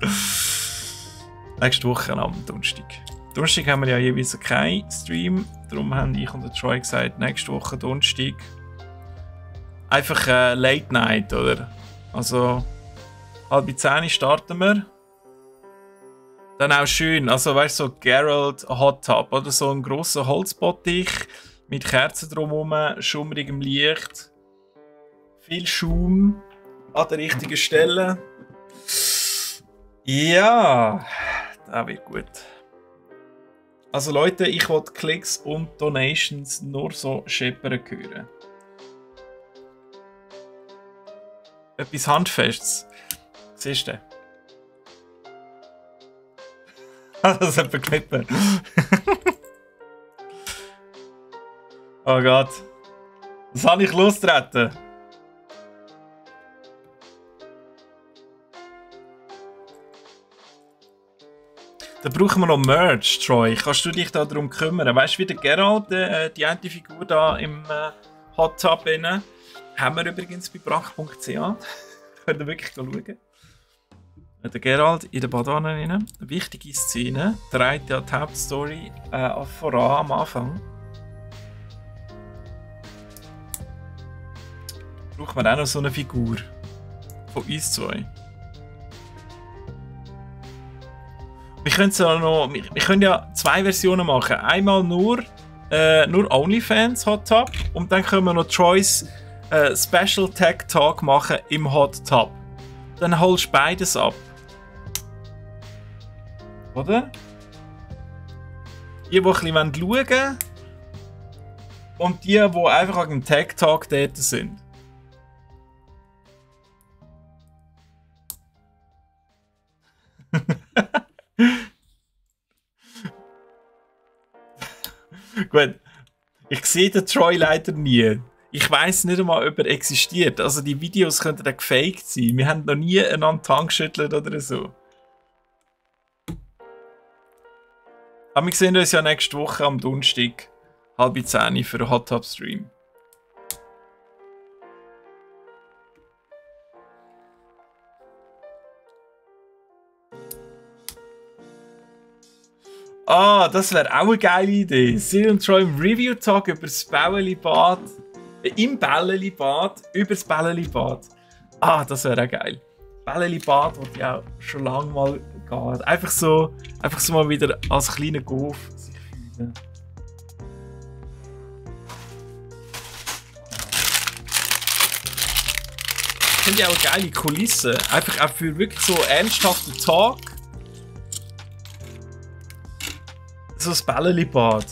Nächste Woche am Donnerstag. Donnerstag haben wir ja jeweils keinen Stream. Darum haben ich und der Troy gesagt, nächste Woche Donnerstag. Einfach Late Night, oder? Also 9:30 starten wir. Dann auch schön, also weißt du, so Geralt Hot Tub, oder? So ein grosser Holzbottich mit Kerzen drumherum, schummrigem Licht. Viel Schaum an der richtigen Stelle. Ja, das wird gut. Also Leute, ich will Klicks und Donations nur so scheppern hören. Etwas Handfestes. Siehst du? Das hat verknippen. Oh Gott. Das habe ich losgetreten. Da brauchen wir noch Merch, Troy. Kannst du dich da darum kümmern? Weißt du, wie der Geralt, die eine Figur da im Hot Tub inne, haben wir übrigens bei brach.ch. Könnt ihr wirklich schauen. Der Geralt in der Badwanne rein. Eine wichtige Szene. Trägt ja die Hauptstory voran am Anfang. Brauchen wir auch noch so eine Figur. Von uns zwei. Wir können ja zwei Versionen machen. Einmal nur OnlyFans Hot Tub und dann können wir noch Troy's Special Tech Talk machen im Hot Tub. Dann holst du beides ab. Oder? Die ein bisschen schauen wollen und die einfach an dem Tech Talk dort sind. Gut, ich sehe den Troy leider nie. Ich weiss nicht einmal, ob er existiert. Also die Videos könnten dann gefaked sein. Wir haben noch nie einander die Hand geschüttelt oder so. Aber wir sehen uns ja nächste Woche am Donnerstag 9:30 für einen Hot Tub Stream. Ah, das wäre auch eine geile Idee. Sil und Troy im Review-Talk über das Bälleli-Bad. Im Bälleli-Bad, über das Bälleli-Bad. Ah, das wäre auch geil. Bälleli-Bad, das ich auch schon lange mal geht. Einfach so mal wieder als kleiner Golf sich fühlen. finde ich auch eine geile Kulisse. Einfach auch für wirklich so ernsthaften Tag. So ein Bälleli-Bad.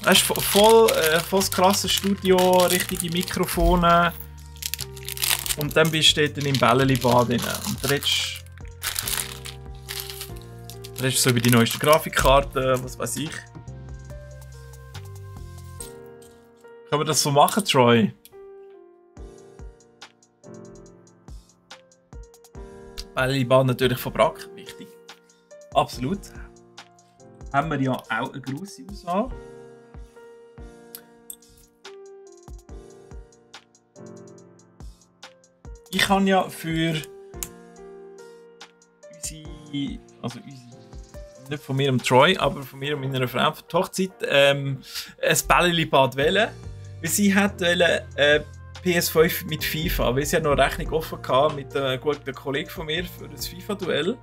Weißt du, voll das krasse Studio, richtige Mikrofone. Und dann bist du dort im Bälleli-Bad drin. Und da redest du so über die neuesten Grafikkarten, was weiß ich. Kann man das so machen, Troy? Bälleli-Bad natürlich von Brack, wichtig. Absolut. Haben wir ja auch eine grosse Auswahl. Ich habe ja für unsere, nicht von mir und Troy, aber von mir und meiner Frau für die Hochzeit, ein Bälleli-Bad wählen. Weil sie wollte PS5 mit FIFA, weil sie hat noch eine Rechnung offen hatte mit einem guten Kollegen von mir für das FIFA-Duell.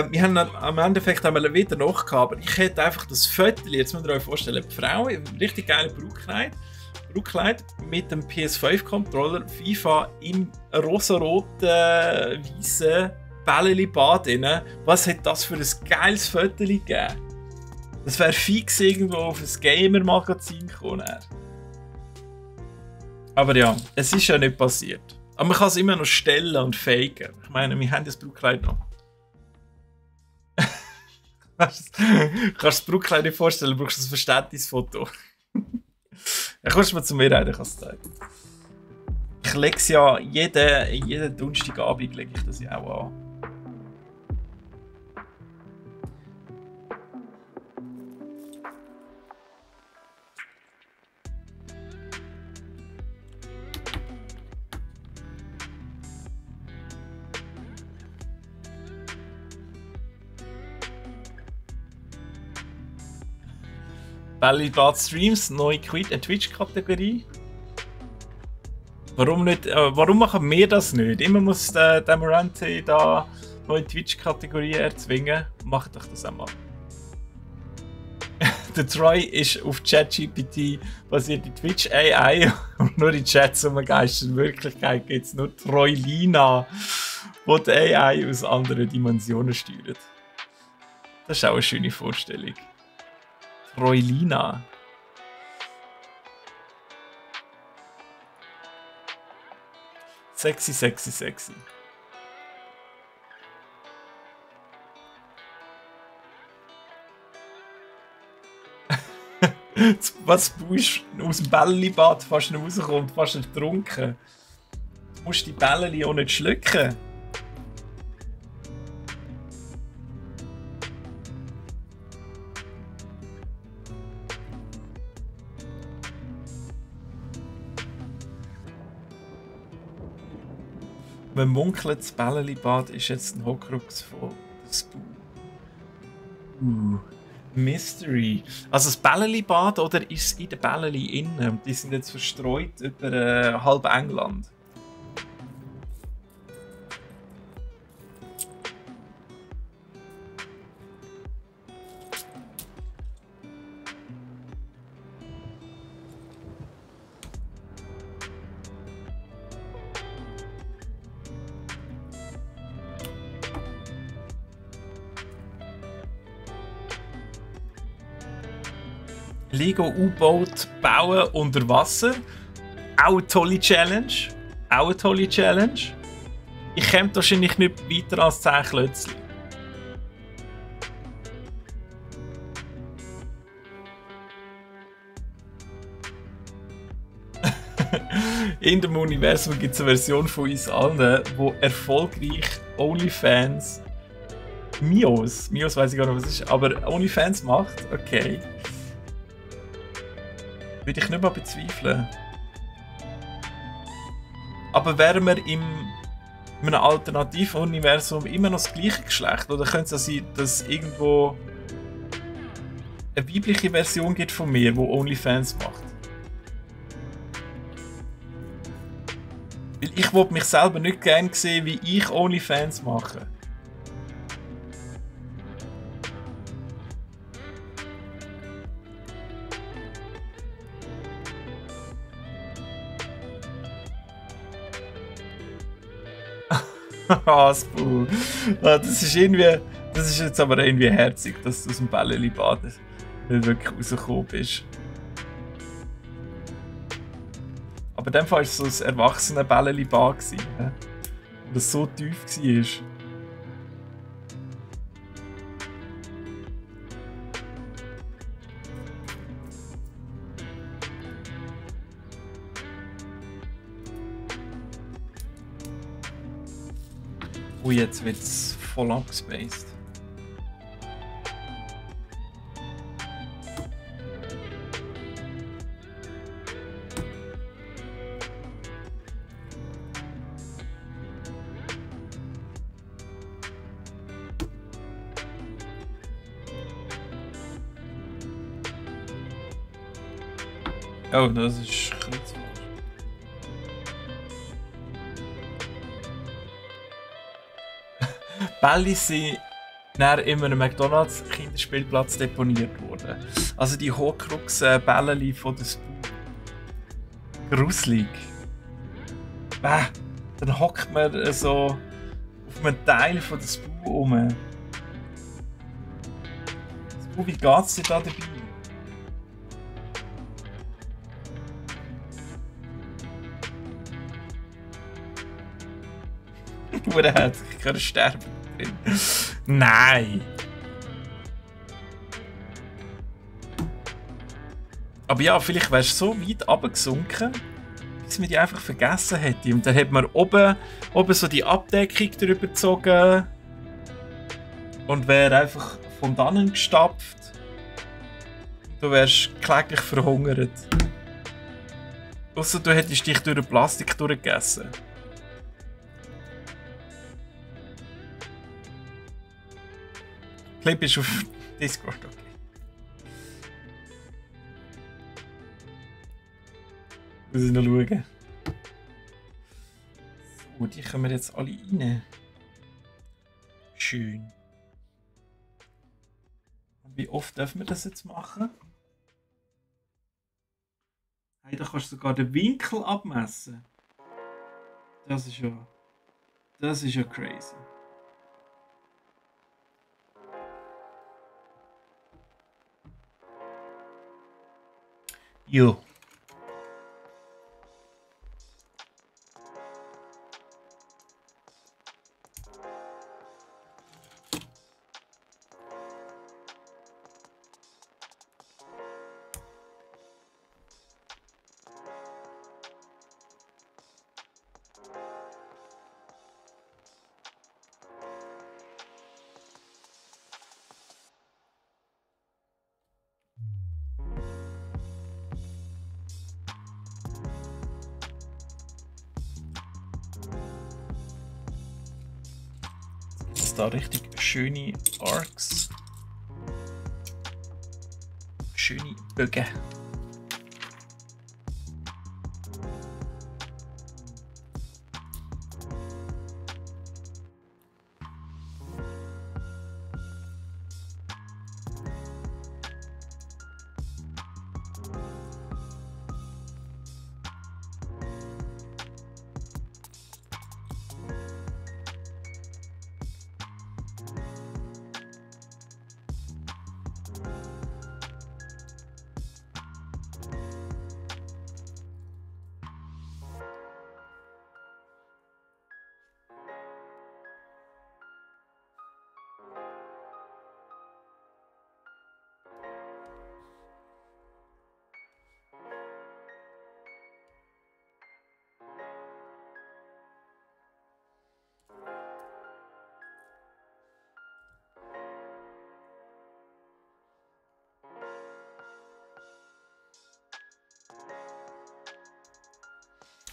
Wir haben dann, am Endeffekt haben wir wieder noch gehabt, aber ich hätte einfach das Viertel, jetzt müsst ihr euch vorstellen, die Frau, ein richtig geiles Brautkleid mit dem PS5-Controller, FIFA im rosa-roten, weißen Bälleli-Bad drin. Was hätte das für ein geiles Viertel gegeben? Das wäre fix irgendwo auf ein Gamer-Magazin gekommen. Aber ja, es ist ja nicht passiert. Aber man kann es immer noch stellen und faken. Ich meine, wir haben das Brautkleid noch. Kannst du das Brautkleid nicht vorstellen, du brauchst ein Verständnisfoto. Ja, kommst du mal zu mir rein, ich kann es zeigen. Ich lege es ja jeden Donnerstagabend lege ich das ja auch an. Bälleli-Bad Streams, neue Twitch-Kategorie. Warum nicht? Warum machen wir das nicht? Immer muss der Morante da neue Twitch-Kategorie erzwingen. Macht doch das einmal. Der Troy ist auf ChatGPT basierte Twitch AI und nur in Chats umgeistert. In Wirklichkeit gibt es nur Troylina, die die AI aus anderen Dimensionen steuert. Das ist auch eine schöne Vorstellung. Troylina. Sexy, sexy, sexy. Was du aus dem Bälleli-Bad fast nicht rauskommt, fast nicht getrunken. Du musst die Bälleli auch nicht schlucken. Man munkelt, das Bälleli-Bad ist jetzt ein Horcrux von Spoo. Mystery. Also das Bälleli-Bad oder ist es in den Bälleli innen? Die sind jetzt verstreut über halb England. Lego U-Boot bauen unter Wasser. Auch eine tolle Challenge. Auch eine tolle Challenge. Ich komme wahrscheinlich nicht weiter als 10 Klötzchen. In dem Universum gibt es eine Version von uns allen, wo erfolgreich OnlyFans Mios weiß ich gar nicht, was es ist, aber OnlyFans macht. Okay. Würde ich nicht mal bezweifeln. Aber wären wir in einem Alternativuniversum immer noch das gleiche Geschlecht? Oder könnte es sein, dass es irgendwo eine weibliche Version gibt von mir, die OnlyFans macht? Weil ich will mich selber nicht gerne sehen, wie ich OnlyFans mache. Hasbull. Das ist irgendwie. Das ist jetzt aber irgendwie herzig, dass du aus dem Bälleli-Bad nicht wirklich rausgekommen bist. Aber in dem Fall war es so ein erwachsener Bälleli-Bad, ne? Das so tief war. Oh, jetzt wird es voll abgespaced. Oh, das ist ein bisschen zu falsch. Bälle sind dann immer im McDonalds Kinderspielplatz deponiert worden. Also die Horcrux Bälleli von der Spur. Gruselig. Dann hockt man so auf einem Teil von der Spur rum. Spur, wie geht's dir da dabei? Er hat sich gerade sterben drin. Nein! Aber ja, vielleicht wärst du so weit runtergesunken, bis man die einfach vergessen hätte. Und dann hat man oben so die Abdeckung drüber gezogen und wäre einfach von dannen gestapft. Du wärst kläglich verhungert. Ausser du hättest dich durch den Plastik durchgegessen. Clip ist auf Discord, okay. Muss ich noch schauen. So, die kommen jetzt alle rein. Schön. Und wie oft dürfen wir das jetzt machen? Hey, da kannst du sogar den Winkel abmessen. Das ist ja crazy. Jo. Da richtig schöne Arcs. Schöne Bögen.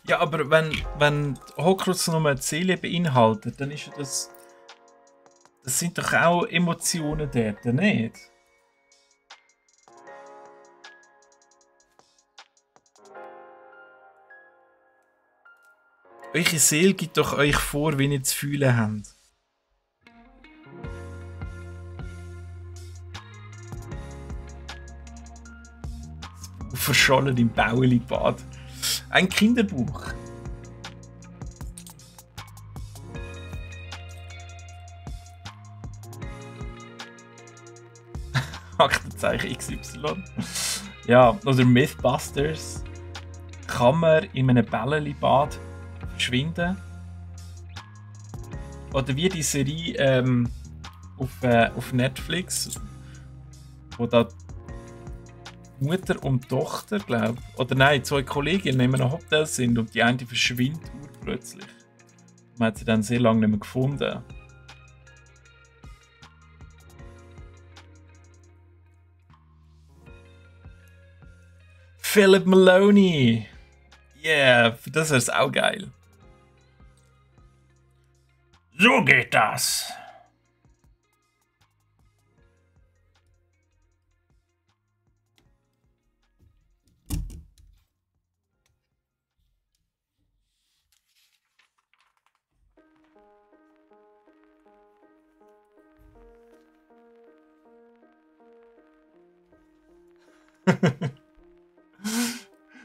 Ja, aber wenn Horcrux nur eine Seele beinhaltet, dann ist ja das sind doch auch Emotionen dort, nicht? Eure Seele gibt doch euch vor, wie ihr zu fühlen habt. Verschollen im Bäueli-Bad. Ein Kinderbuch. Aktenzeichen XY. Ja, oder Mythbusters. Kann man in einem Bällchenbad verschwinden? Oder wie die Serie auf Netflix, wo da Mutter und Tochter, glaube ich, oder nein, zwei Kolleginnen in einem Hotel sind und die eine verschwindet plötzlich. Man hat sie dann sehr lange nicht mehr gefunden. Philip Maloney! Yeah, das ist auch geil. So geht das!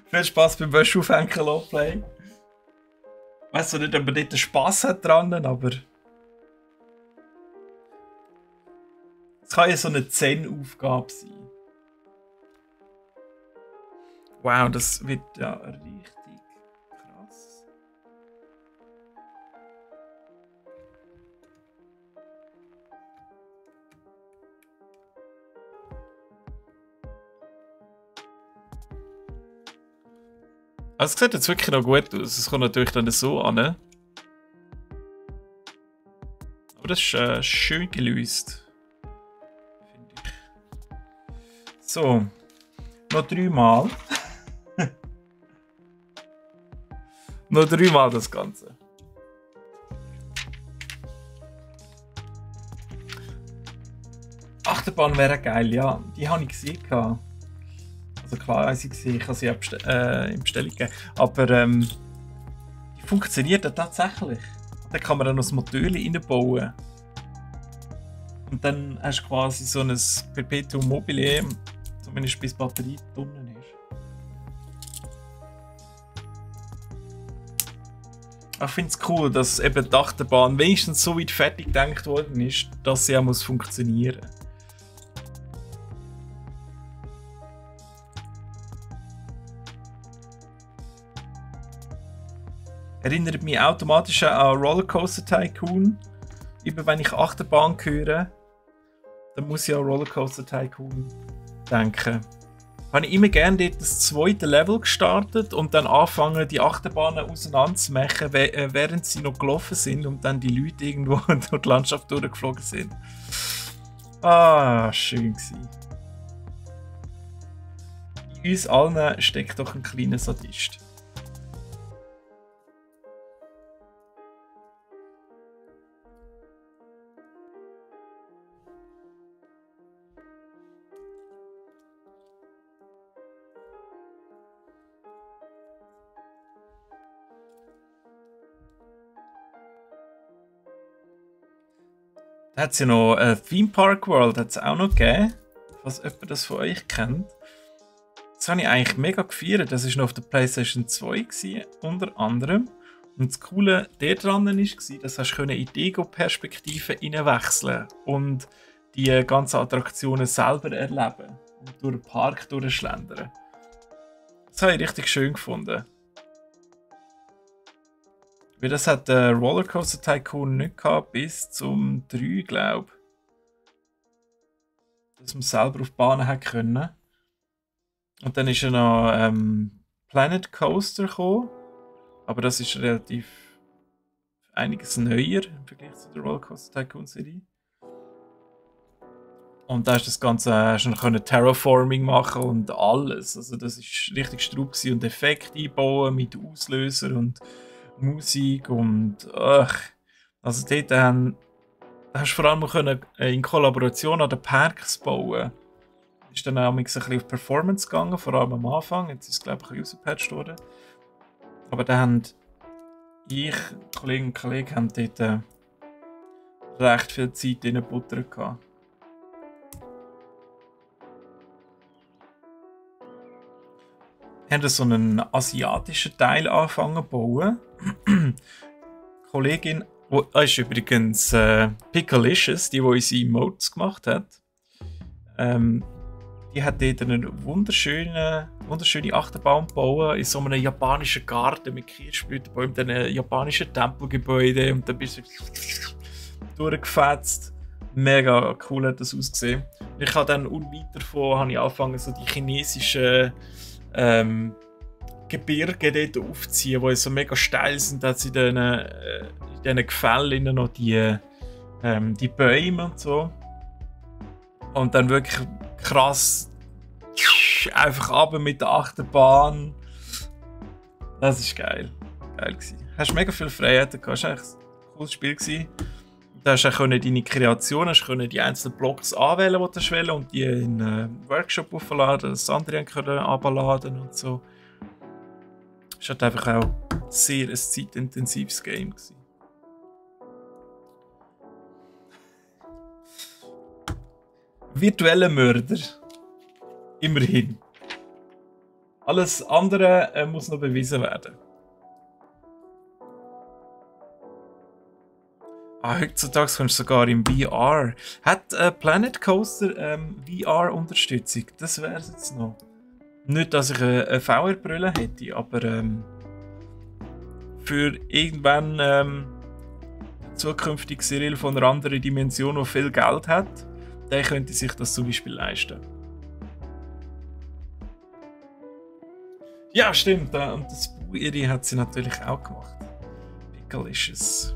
Viel Spaß beim Wäscheaufhängen, Lowplay. Weißt du nicht, ob man dort Spass hat dran, aber. Es kann ja so eine Zen-Aufgabe sein. Wow, das wird ja richtig krass. Also es sieht jetzt wirklich noch gut aus. Es kommt natürlich dann so an. Aber das ist schön gelöst. Finde ich. So. Noch 3 Mal. Noch 3 Mal das Ganze. Achterbahn wäre geil, ja. Die habe ich gesehen. Also klar, habe ich gesehen, ich habe sie in Bestellung gegeben. Aber die funktioniert ja tatsächlich. Da kann man dann noch das Motor reinbauen. Und dann hast du quasi so ein Perpetuum mobile, zumindest bis die Batterie drinnen ist. Ich finde es cool, dass eben die Achterbahn wenigstens so weit fertig gedacht worden ist, dass sie auch funktionieren muss. Erinnert mich automatisch an Rollercoaster Tycoon. Immer wenn ich Achterbahn höre, dann muss ich an Rollercoaster Tycoon denken. Habe ich immer gerne dort das zweite Level gestartet und dann angefangen, die Achterbahnen auseinanderzumachen, während sie noch gelaufen sind und dann die Leute irgendwo durch die Landschaft durchgeflogen sind. Ah, schön gewesen. In uns allen steckt doch ein kleiner Sadist. Da hat es ja noch Theme Park World hat's auch noch gegeben, falls jemand das von euch kennt. Das habe ich eigentlich mega gefeiert. Das war noch auf der PlayStation 2 gewesen, unter anderem. Und das Coole daran war, dass du in die Ego-Perspektive hineinwechseln und die ganzen Attraktionen selber erleben und durch den Park durchschlendern. Das habe ich richtig schön gefunden. Weil das hat der Rollercoaster Tycoon nicht gehabt, bis zum 3, glaube ich. Dass man selber auf die Bahnen hat können. Und dann ist ja noch Planet Coaster gekommen. Aber das ist relativ einiges neuer im Vergleich zu der Rollercoaster Tycoon Serie. Und da ist das Ganze schon Terraforming machen und alles. Also das ist richtig Straub und Effekte einbauen mit Auslöser und Musik und also dort hast du vor allem können, in Kollaboration an den Parks bauen. Ist dann auch ein bisschen auf Performance gegangen, vor allem am Anfang. Jetzt ist es glaube ich ein bisschen rausgepatcht worden. Aber dann haben Kolleginnen und Kollegen haben dort recht viel Zeit in der Butter gehabt. Wir haben so einen asiatischen Teil angefangen zu bauen. Die Kollegin, ist übrigens Pickalicious, die unsere Emotes gemacht hat. Ähm, die hat dort eine wunderschöne Achterbahn gebaut in so einem japanischen Garten mit Kirschblütenbäumen, dann einem japanischen Tempelgebäude und dann bist du durchgefetzt. Mega cool hat das ausgesehen. Und ich habe dann unweit davon angefangen, so die chinesischen Gebirge dort aufzuziehen, die so mega steil sind. Da hat in diesen Gefällen noch die Bäume und so. Und dann wirklich krass einfach runter mit der Achterbahn. Das ist geil. Geil gewesen. Hast mega viel Freiheit gehabt. Das war echt ein cooles Spiel gewesen. Da hast du auch deine Kreation, hast die einzelnen Blocks anwählen, die du willst, und die in einen Workshop aufladen, dass andere können abladen und so. Es war einfach auch sehr ein zeitintensives Game gewesen. Virtuelle Mörder. Immerhin. Alles andere muss noch bewiesen werden. Heutzutage kommst du sogar im VR. Hat Planet Coaster VR-Unterstützung? Das wäre es jetzt noch. Nicht, dass ich eine VR-Brille hätte, aber für irgendwann zukünftig Cyril von einer anderen Dimension, der viel Geld hat, der könnte sich das zum Beispiel leisten. Ja, stimmt. Und das Buiri hat sie natürlich auch gemacht. Pickelicious.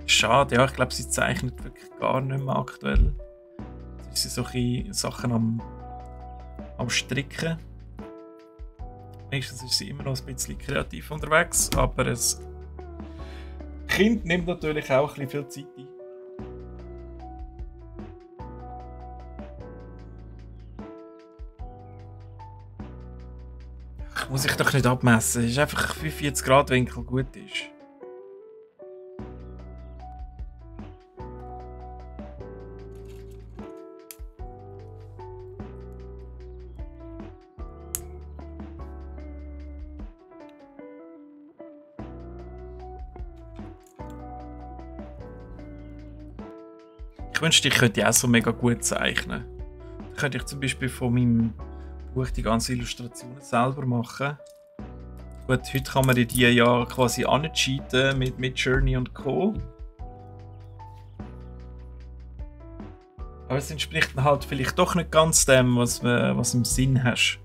Schade, ja, ich glaube, sie zeichnet wirklich gar nicht mehr aktuell. Sie sind solche Sachen am Stricken. Meistens ist sie immer noch ein bisschen kreativ unterwegs, aber das Kind nimmt natürlich auch ein bisschen viel Zeit ein. Muss ich doch nicht abmessen. Es ist einfach 45 Grad Winkel gut ist. Ich wünschte, ich könnte auch so mega gut zeichnen. Dann könnte ich zum Beispiel von meinem Buch die ganzen Illustrationen selber machen. Gut, heute kann man die ja quasi ancheaten mit Midjourney und Co. Aber es entspricht dann halt vielleicht doch nicht ganz dem, was du im Sinn hast.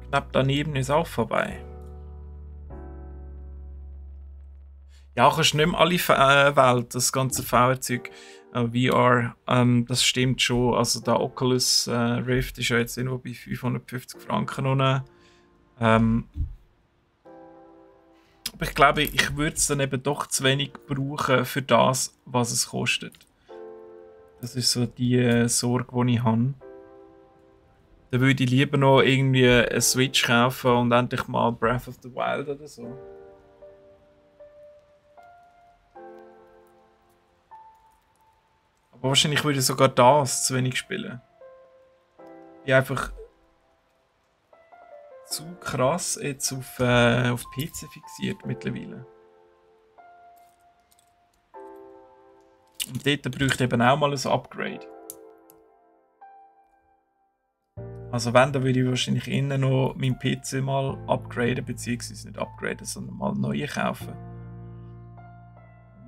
Knapp daneben ist auch vorbei. Ja, kannst nicht mehr alle Welt, das ganze VR-Zeug, VR, das stimmt schon. Also der Oculus Rift ist ja jetzt irgendwo bei 550 Franken noch. Aber ich glaube, ich würde es dann eben doch zu wenig brauchen für das, was es kostet. Das ist so die Sorge, die ich habe. Dann würde ich lieber noch irgendwie eine Switch kaufen und endlich mal Breath of the Wild oder so. Aber wahrscheinlich würde ich sogar das zu wenig spielen. Ich bin einfach zu krass jetzt auf PC fixiert mittlerweile. Und dort bräuchte ich eben auch mal ein Upgrade. Also wenn, dann würde ich wahrscheinlich innen noch meinen PC mal upgraden, beziehungsweise nicht upgraden, sondern mal neue kaufen.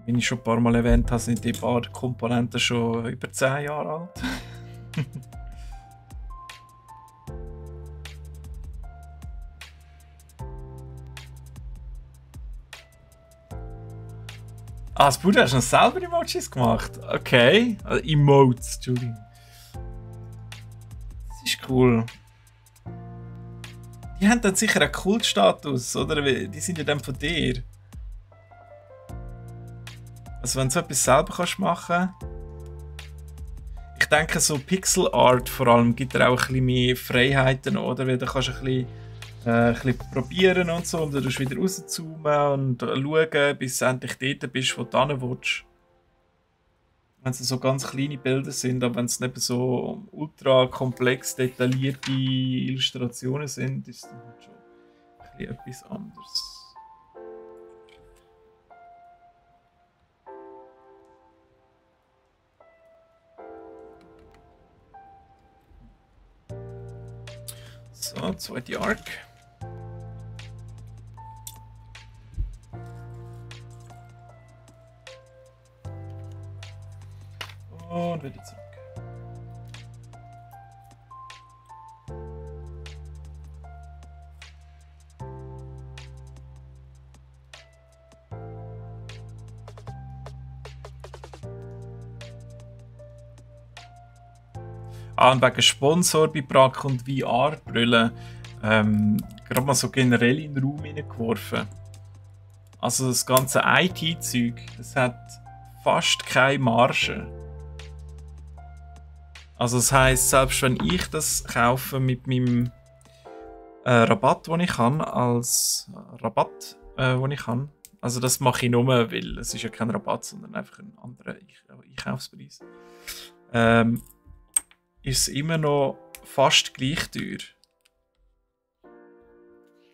Wie ich schon ein paar Mal erwähnt habe, sind die paar Komponenten schon über 10 Jahre alt. Das Bruder, hast du noch selber Emojis gemacht? Okay. Also Emotes, Entschuldigung. Das ist cool. Die haben dann sicher einen Kultstatus, oder? Die sind ja dann von dir. Also wenn du so etwas selber machen kannst. Ich denke, so Pixel Art vor allem gibt dir auch ein bisschen mehr Freiheiten, oder? Weil da kannst du ein bisschen probieren und so, und dann wieder rauszoomen und schauen, bis du endlich dort bist, wo du hin willst. Wenn es so ganz kleine Bilder sind, aber wenn es nicht so ultra komplex detaillierte Illustrationen sind, ist es dann halt schon ein etwas anderes. So, zweite Arc. Und wieder zurück. Und wegen Sponsorbeitrag und VR-Brillen gerade mal so generell in den Raum hineingeworfen. Also das ganze IT-Zeug, das hat fast keine Marge. Also das heisst, selbst wenn ich das kaufe mit meinem Rabatt, den ich kann, also das mache ich nur, weil es ist ja kein Rabatt, sondern einfach ein anderer Einkaufspreis. Ist es immer noch fast gleich teuer.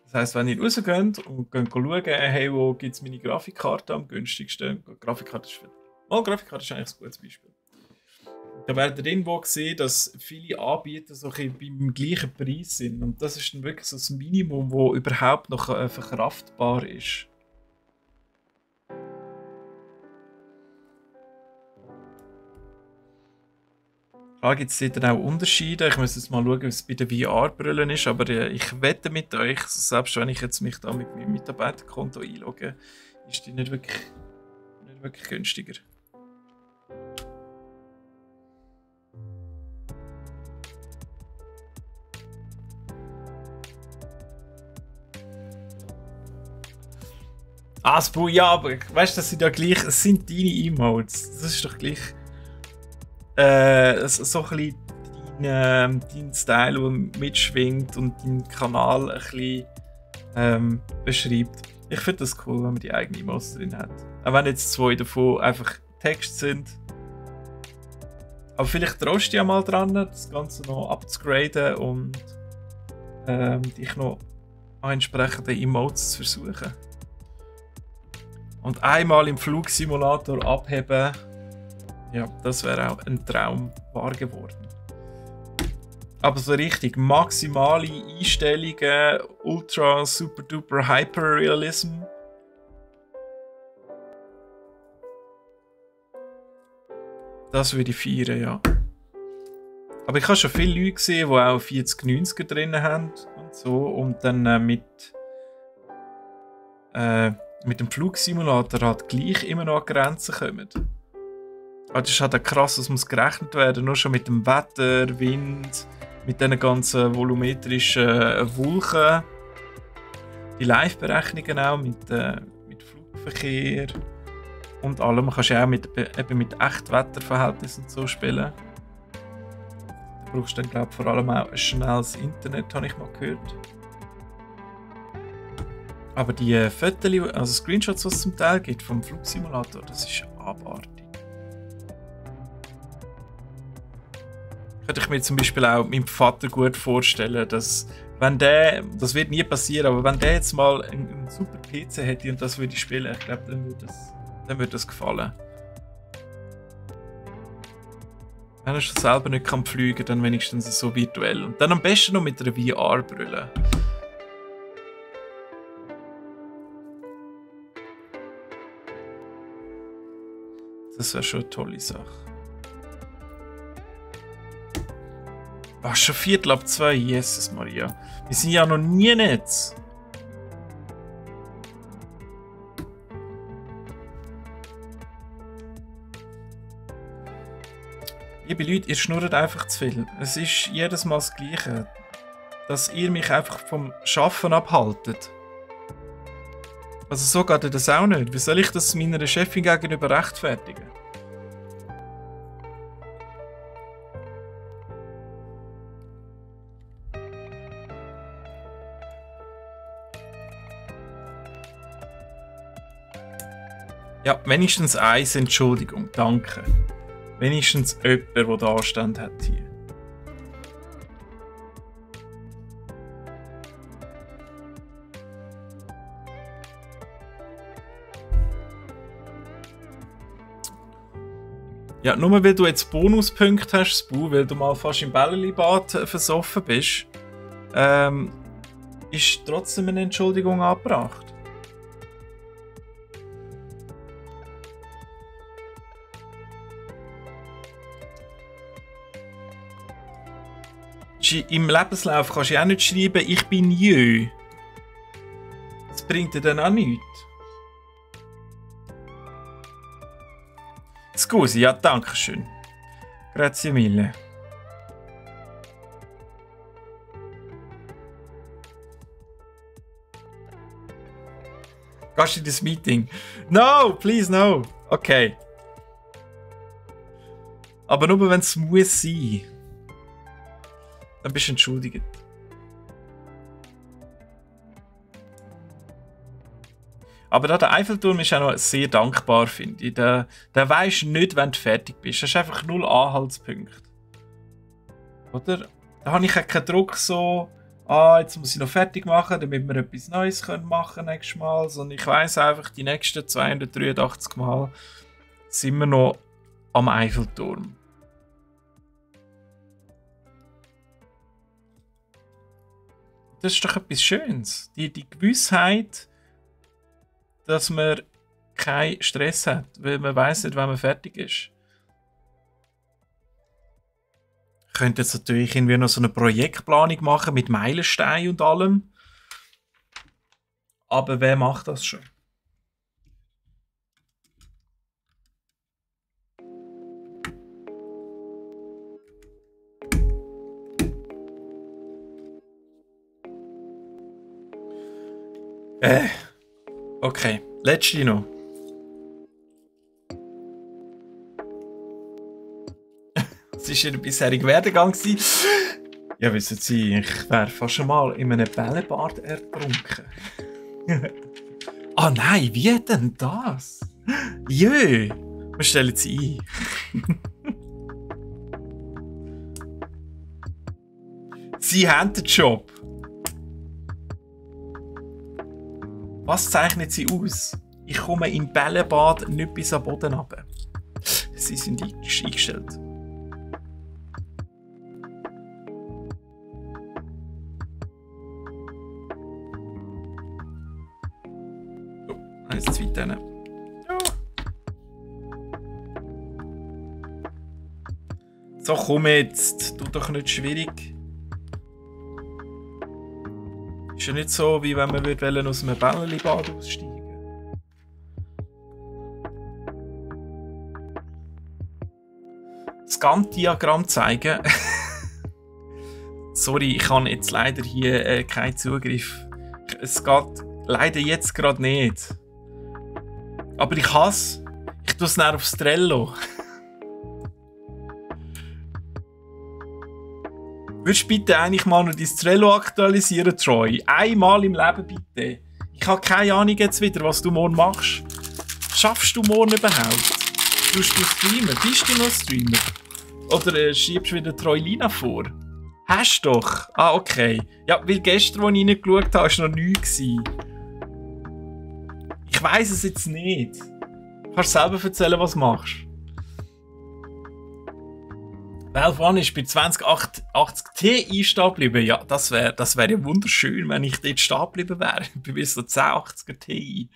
Das heisst, wenn ihr rausgeht und schauen, hey, wo gibt es meine Grafikkarte am günstigsten? Grafikkarte ist eigentlich ein gutes Beispiel. Da werdet ihr irgendwo sehen, dass viele Anbieter so beim gleichen Preis sind. Und das ist dann wirklich so das Minimum, das überhaupt noch verkraftbar ist. Klar gibt es dann auch Unterschiede. Ich muss jetzt mal schauen, wie es bei den VR-Brillen ist. Aber ich wette mit euch, selbst wenn ich jetzt mich da mit meinem Mitarbeiterkonto einlogge, ist die nicht wirklich günstiger. Ja, aber weißt du, das sind ja gleich, es sind deine Emotes. Das ist doch gleich so ein bisschen dein Style, der mitschwingt und deinen Kanal ein bisschen beschreibt. Ich finde das cool, wenn man die eigenen Emotes drin hat. Auch wenn jetzt 2 davon einfach Text sind. Aber vielleicht traust du ja mal dran, das Ganze noch abzugraden und dich noch an entsprechenden Emotes zu versuchen. Und einmal im Flugsimulator abheben, ja, das wäre auch ein Traum wahr geworden. Aber so richtig maximale Einstellungen, Ultra, Super Duper Hyperrealism. Das würde ich feiern, ja. Aber ich habe schon viele Leute gesehen, die auch 4090er drin haben und so. Und dann mit dem Flugsimulator halt gleich immer noch an Grenzen kommen. Aber das ist halt krass, das muss gerechnet werden, nur schon mit dem Wetter, Wind, mit diesen ganzen volumetrischen Wolken. Die Live-Berechnungen auch mit Flugverkehr und allem. Man kann ja auch mit Echtwetterverhältnissen und so spielen. Da brauchst du dann, glaube ich, vor allem auch ein schnelles Internet, habe ich mal gehört. Aber die Fotos, also Screenshots, die es zum Teil gibt vom Flugsimulator, das ist abartig. Könnte ich mir zum Beispiel auch meinem Vater gut vorstellen, dass wenn das wird nie passieren, aber wenn der jetzt mal einen super PC hätte und das würde spielen, ich glaube, dann würde das gefallen. Wenn er schon selber nicht kann fliegen, dann wenigstens so virtuell. Und dann am besten noch mit einer VR-Brille. Das wäre schon eine tolle Sache. Ach, schon 1:45, Jesus Maria. Wir sind ja noch nie Netz. Liebe Leute, ihr schnurrt einfach zu viel. Es ist jedes Mal das Gleiche. Dass ihr mich einfach vom Arbeiten abhaltet. Also so geht das auch nicht. Wie soll ich das meiner Chefin gegenüber rechtfertigen? Ja, wenigstens eins Entschuldigung, danke. Wenigstens jemand, der den Anstand hat hier. Ja, nur weil du jetzt Bonuspunkte hast, Spu, weil du mal fast im Bällebad versoffen bist, ist trotzdem eine Entschuldigung angebracht. Im Lebenslauf kannst du ja auch nicht schreiben, ich bin jö. Das bringt dir dann auch nichts. Scusi, ja, danke schön. Grazie mille. Gehst du in das Meeting? No, please no. Okay. Aber nur wenn es muss sein. Dann bist du entschuldigt. Aber da der Eiffelturm ist auch noch sehr dankbar, finde ich. Der weisst nicht, wenn du fertig bist. Das ist einfach 0 Anhaltspunkte. Oder? Da habe ich auch keinen Druck so, jetzt muss ich noch fertig machen, damit wir etwas Neues machen können nächstes Mal. Sondern ich weiss einfach, die nächsten 283 Mal sind wir noch am Eiffelturm. Das ist doch etwas Schönes. Die Gewissheit, dass man keinen Stress hat, weil man weiss nicht, wann man fertig ist. Ich könnte jetzt natürlich irgendwie noch so eine Projektplanung machen mit Meilensteinen und allem. Aber wer macht das schon? Okay, letzte noch. Was war Ihr bisheriger Werdegang? Ja, wissen Sie, ich wäre fast schon mal in einem Bällebad ertrunken. Ah nein, wie denn das? Jö, wir stellen sie ein. Sie haben den Job. Was zeichnet sie aus? Ich komme im Bällebad nicht bis am Boden runter. Sie sind eingestellt. Oh, eins, zwei, dann. Ja. So, komm jetzt. Tu doch nicht schwierig. Ist ja nicht so, wie wenn man aus einem Bällebad aussteigen würde. Das Gantt-Diagramm zeigen. Sorry, ich habe jetzt leider hier keinen Zugriff. Es geht leider jetzt gerade nicht. Aber ich hasse. Ich tue es dann aufs Trello. Würdest du bitte eigentlich mal noch dein Trello aktualisieren, Troy? Einmal im Leben bitte. Ich habe keine Ahnung jetzt wieder, was du morgen machst. Schaffst du morgen überhaupt? Tust du streamen? Bist du noch Streamer? Oder schiebst du wieder Troylina vor? Hast du doch. Ah, okay. Ja, weil gestern, als ich reingeschaut habe, war noch nichts. Ich weiss es jetzt nicht. Kannst du selber erzählen, was du machst? Valve One ist bei 2080 Ti stehen geblieben. Ja, das wär ja wunderschön, wenn ich dort stehen geblieben wäre. Bei so 1080er Ti.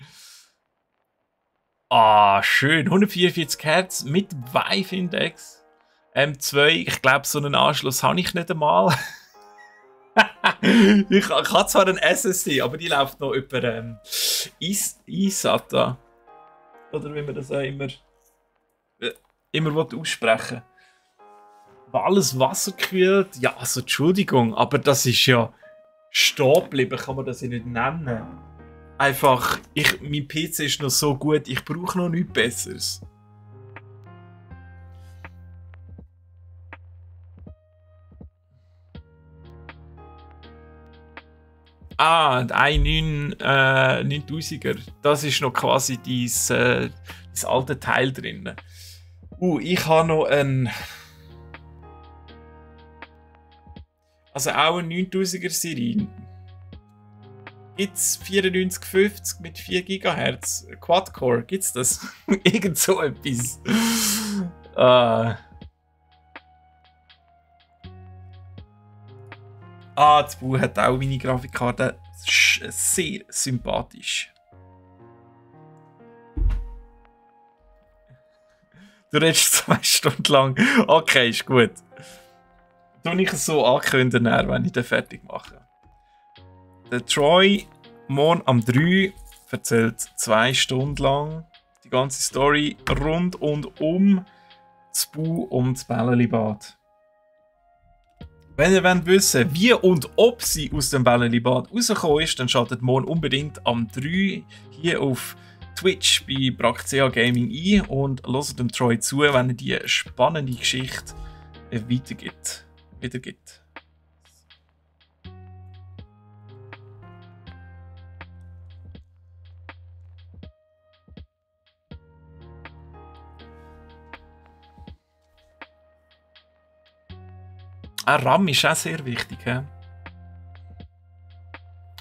Ah, schön. 144 Hertz mit Vive-Index. M2, ich glaube, so einen Anschluss habe ich nicht einmal. ich habe zwar einen SSD, aber die läuft noch über iSATA. Oder wie man das auch immer aussprechen will. Alles wassergekühlt. Ja, also Entschuldigung, aber das ist ja stehen geblieben, kann man das ja nicht nennen. Einfach, mein PC ist noch so gut, ich brauche noch nichts Besseres. Ah, ein 9000er. Das ist noch quasi das alte Teil drin. Ich habe noch einen. Also auch eine 9000er Serie. Gibt es 9450 mit 4 GHz? Quad-Core, gibt es das? Irgend so etwas. Das Buch hat auch meine Grafikkarte. Sehr sympathisch. Du redest 2 Stunden lang. Okay, ist gut. Tue ich es so ankündigen, wenn ich den fertig mache. Der Troy morgen am 3 erzählt 2 Stunden lang die ganze Story rund und um das Bu und das Bällelibad. Wenn ihr wissen wollt, wie und ob sie aus dem Bällelibad rausgekommen ist, dann schaltet morgen unbedingt am 3 hier auf Twitch bei Brakcea Gaming ein und hört dem Troy zu, wenn er die spannende Geschichte wiedergibt. RAM ist auch sehr wichtig. He?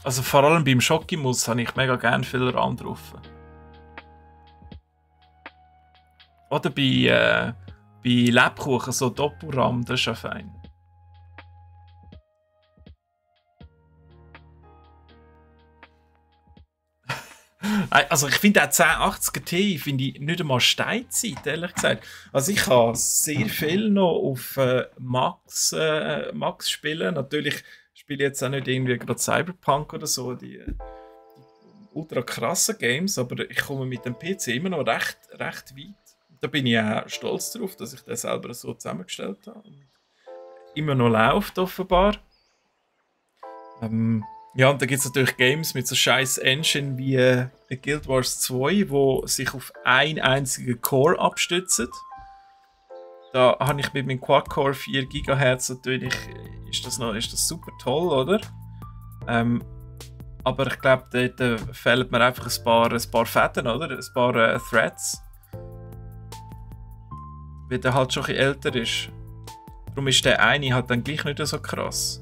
Also vor allem beim Schokimus habe ich mega gerne viel RAM drauf. Oder bei Lebkuchen so Doppelram, das ist ja fein. Also ich finde auch 1080er Ti finde ich nicht einmal Steinzeit, ehrlich gesagt. Also ich habe sehr viel noch auf Max spielen. Natürlich spiele ich jetzt auch nicht irgendwie gerade Cyberpunk oder so, die ultra krassen Games, aber ich komme mit dem PC immer noch recht weit. Da bin ich auch stolz darauf, dass ich das selber so zusammengestellt habe. Und immer noch läuft offenbar. Ja, und da gibt es natürlich Games mit so scheiß Engine wie Guild Wars 2, wo sich auf einen einzigen Core abstützen. Da habe ich mit meinem Quad-Core 4 GHz natürlich, ist das super toll, oder? Aber ich glaube, dort fehlt mir einfach ein paar Fäden, oder? Ein paar Threads. Weil der halt schon ein bisschen älter ist. Darum ist der eine halt dann gleich nicht so krass.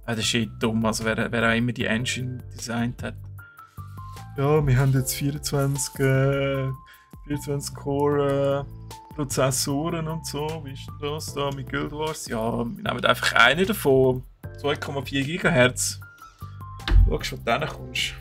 Das ist eh dumm, also wer auch immer die Engine designt hat. Ja, wir haben jetzt 24 Core Prozessoren und so. Wie ist denn das da mit Guild Wars? Ja, wir nehmen einfach einen davon. 2,4 GHz. Schau, was du dann kommst.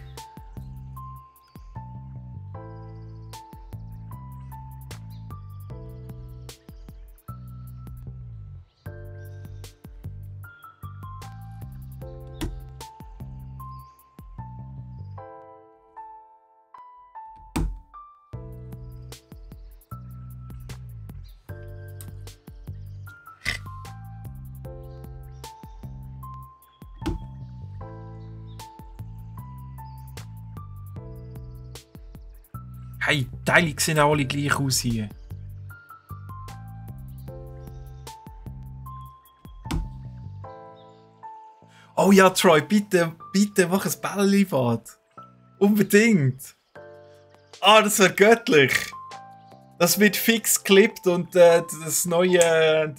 Hey, die Teile sehen alle gleich aus hier. Oh ja, Troy, bitte mach ein Bällebad. Unbedingt. Das wäre göttlich. Das wird fix geklippt und das neue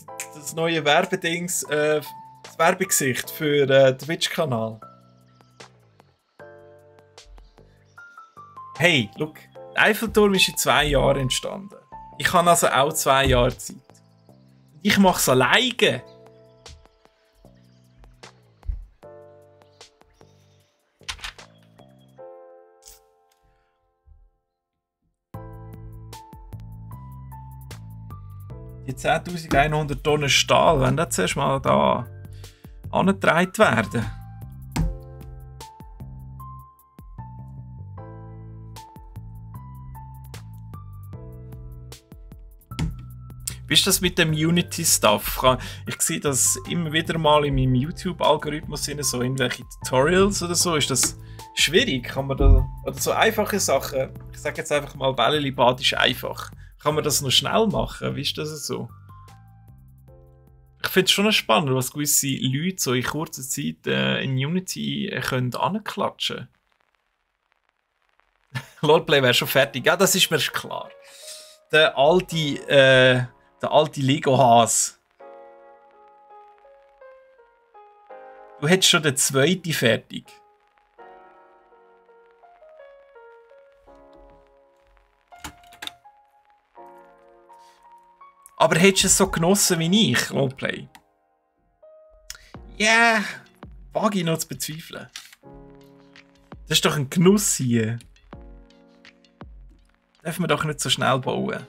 Werbedings, das Werbegesicht für den Twitch-Kanal. Hey, look. Der Eiffelturm ist in 2 Jahren entstanden. Ich habe also auch 2 Jahre Zeit. Ich mache es alleine. Die 10.100 Tonnen Stahl, wenn das zuerst mal da angetragen werden. Wie ist das mit dem Unity-Stuff? Ich sehe das immer wieder mal in meinem YouTube-Algorithmus sind so irgendwelche Tutorials oder so. Ist das schwierig? Kann man da, oder so einfache Sachen, ich sage jetzt einfach mal, Bällebad ist einfach. Kann man das noch schnell machen? Wie ist das so? Ich finde es schon spannend, was gewisse Leute so in kurzer Zeit in Unity können anklatschen. Lolplay wäre schon fertig. Ja, das ist mir klar. Der alte Lego-Hase. Du hättest schon den zweiten fertig. Aber hättest du es so genossen wie ich, Roleplay? Ja, yeah, wage ich noch zu bezweifeln. Das ist doch ein Genuss hier. Dürfen wir doch nicht so schnell bauen.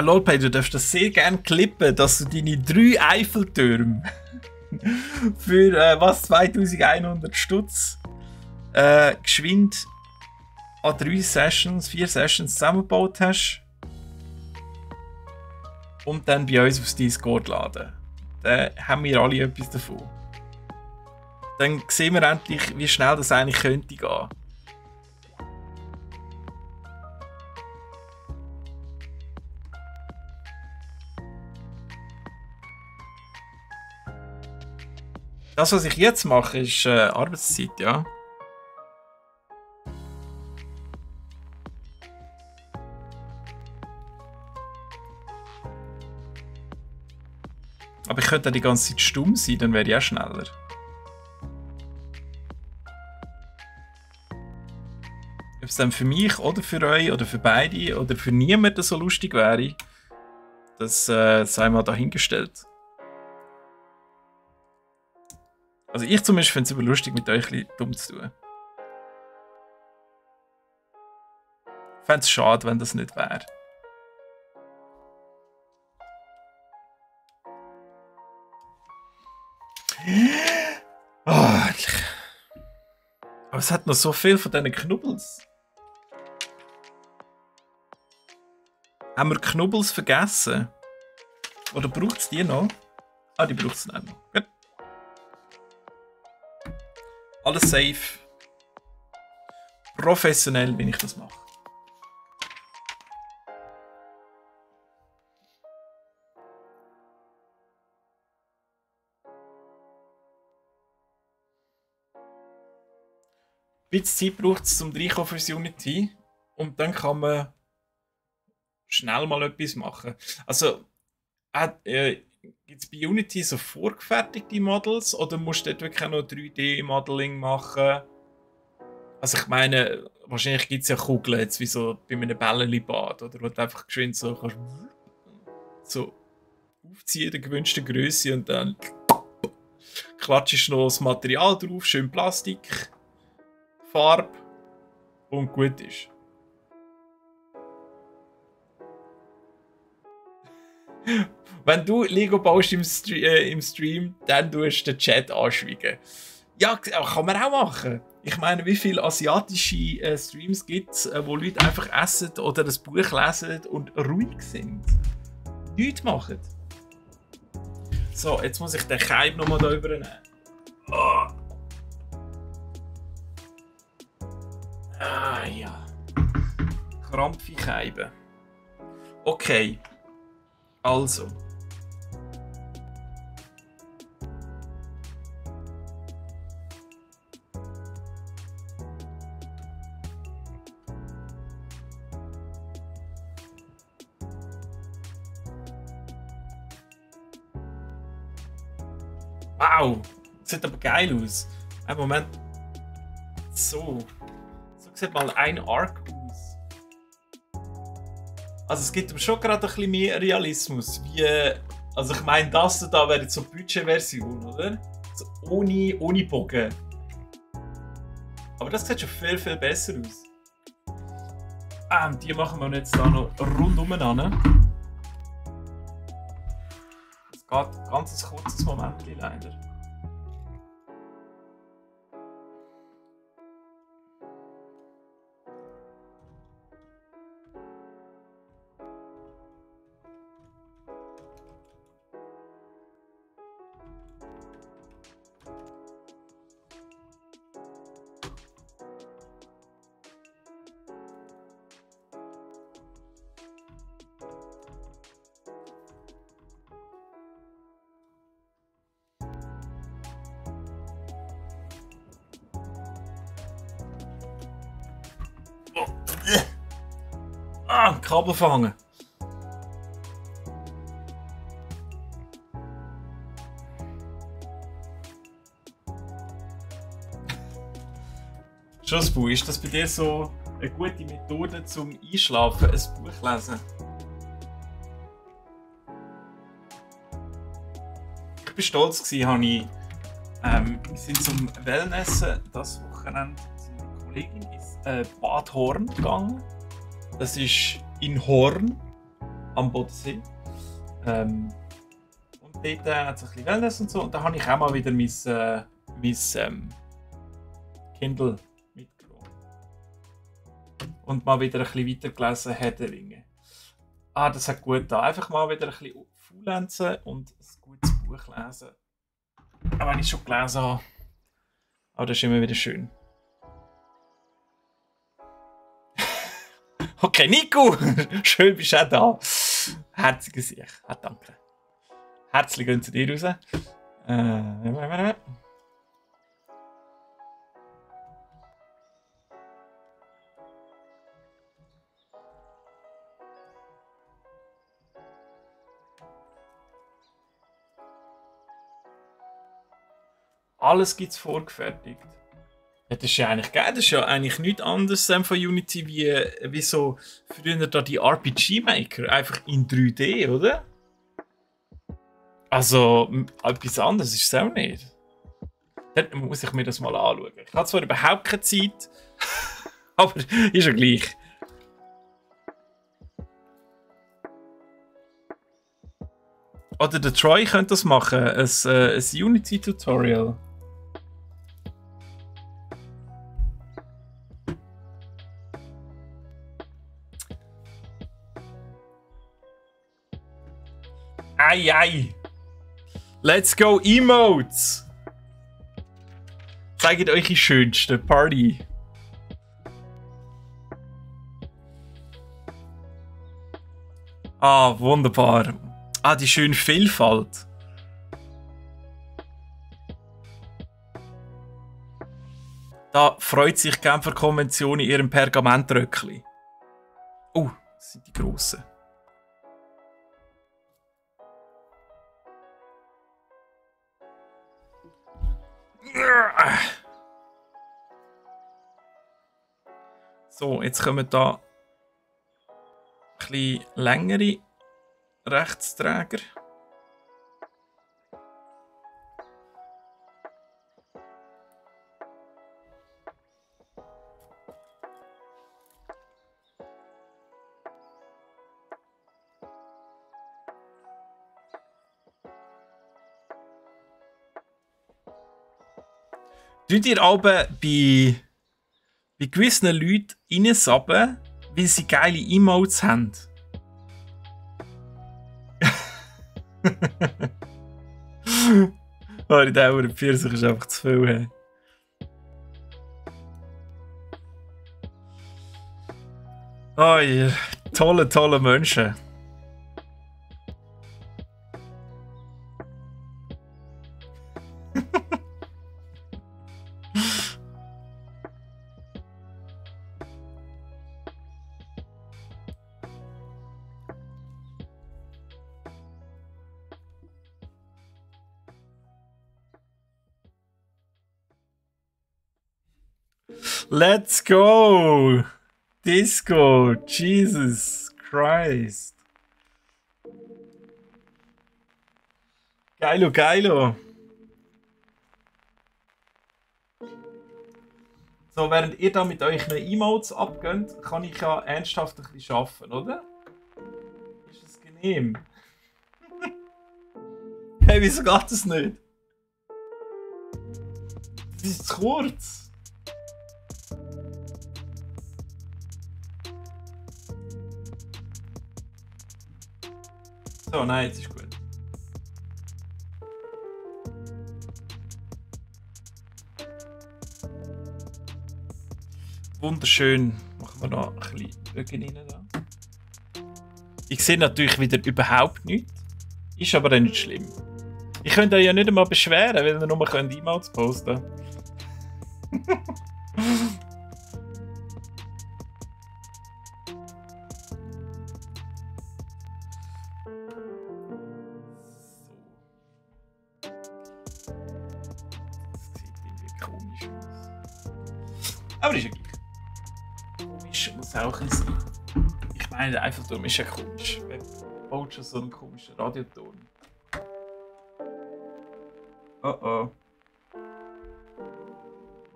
Lolpay, du darfst das sehr gerne klippen, dass du deine 3 Eiffeltürme für 2100 Stutz geschwind an 4 Sessions zusammengebaut hast und dann bei uns aufs Discord laden. Dann haben wir alle etwas davon. Dann sehen wir endlich, wie schnell das eigentlich könnte gehen. Das, was ich jetzt mache, ist Arbeitszeit, ja. Aber ich könnte auch die ganze Zeit stumm sein, dann wäre ich auch schneller. Ob es dann für mich oder für euch oder für beide oder für niemanden so lustig wäre, das sei mal dahingestellt. Also ich zum Beispiel finde es immer lustig, mit euch ein bisschen dumm zu tun. Ich fände es schade, wenn das nicht wäre. Oh, endlich. Aber es hat noch so viel von diesen Knubbels. Haben wir Knubbels vergessen? Oder braucht es die noch? Ah, die braucht es nicht noch. Gut. Alles safe. Professionell, wie ich das mache. Ein bisschen Zeit braucht es zum Reinkommen fürs Unity. Und dann kann man schnell mal etwas machen. Also, gibt es bei Unity so vorgefertigte Models oder musst du dort wirklich auch noch 3D-Modeling machen? Also ich meine, wahrscheinlich gibt es ja Kugeln, jetzt wie so bei einem Bällchenbad, oder wo du einfach geschwind so kannst so aufziehen, der gewünschten Größe und dann klatschst du noch das Material drauf, schön Plastik, Farbe und gut ist. Wenn du Lego baust im Stream, dann tust du den Chat anschweigen. Ja, kann man auch machen. Ich meine, wie viele asiatische Streams gibt es, wo Leute einfach essen oder das Buch lesen und ruhig sind. Nichts machen. So, jetzt muss ich den Keim nochmal da übernehmen. Oh. Ah ja. Krampfe Keiben. Okay. Also. Wow, das sieht aber geil aus. Einen Moment. So. So sieht mal ein Arc aus. Also es gibt schon gerade ein bisschen mehr Realismus. Wie, also ich meine, das da wäre jetzt so eine Budget-Version, oder? So ohne Bogen. Aber das sieht schon viel, viel besser aus. Und die machen wir jetzt da noch rundum an. Es geht ein ganz kurzes Moment leider. Ah, Kabel fangen. Schosbu, ist das bei dir so eine gute Methode zum Einschlafen, ein Buch lesen? Ich war stolz, wir sind zum Wellnessen das Wochenende zu einer Kollegin ins Bad Horn gegangen. Das ist in Horn am Bodensee. Und dort hat es ein bisschen Wellness und so. Und da habe ich auch mal wieder mein Kindle mitgenommen. Und mal wieder ein bisschen weitergelesen, Herr der Ringe. Ah, das hat gut getan. Einfach mal wieder ein bisschen faulenzen und ein gutes Buch lesen. Auch wenn ich es schon gelesen habe. Aber das ist immer wieder schön. Okay, Nico! Schön bist du auch da. Herziges Ich. Ah, danke. Herzlich gehen zu dir raus. Alles gibt es vorgefertigt. Ja, das ist ja eigentlich geil. Das ist ja eigentlich nichts anderes von Unity wie so früher da die RPG-Maker. Einfach in 3D, oder? Also, etwas anderes ist es auch nicht. Dann muss ich mir das mal anschauen. Ich habe zwar überhaupt keine Zeit, aber ist ja gleich. Oder der Troy könnte das machen, ein Unity-Tutorial. Ei. Let's go Emotes! Zeigt euch die schönste Party. Ah, wunderbar. Ah, die schöne Vielfalt. Da freut sich die Genfer Konvention in ihrem Pergamentröckli. Oh, das sind die grossen. So, jetzt kommen da ein bisschen längere Rechtsträger. Tut ihr aber bei gewissen Leuten reinsabben, weil sie geile Emotes haben? Oh, die Dauer 40 ist einfach zu viel. Hey. Oh, ihr tolle Menschen. Let's go! Disco! Jesus Christ! Geilo! So, während ihr da mit euch Emotes abgönnt, kann ich ja ernsthaft ein bisschen arbeiten, oder? Ist das genehm? Hey, wieso geht das nicht? Das ist zu kurz! So, nein, jetzt ist gut. Wunderschön. Machen wir noch ein bisschen Öcken rein. Da. Ich sehe natürlich wieder überhaupt nichts. Ist aber dann nicht schlimm. Ich könnte euch ja nicht einmal beschweren, weil ihr nur E-Mails posten könnt. Aber ist ja gleich. Komisch muss auch ein bisschen sein. Ich meine, der Eiffelturm ist ja komisch. Wer baut schon so einen komischen Radioturm? Oh oh.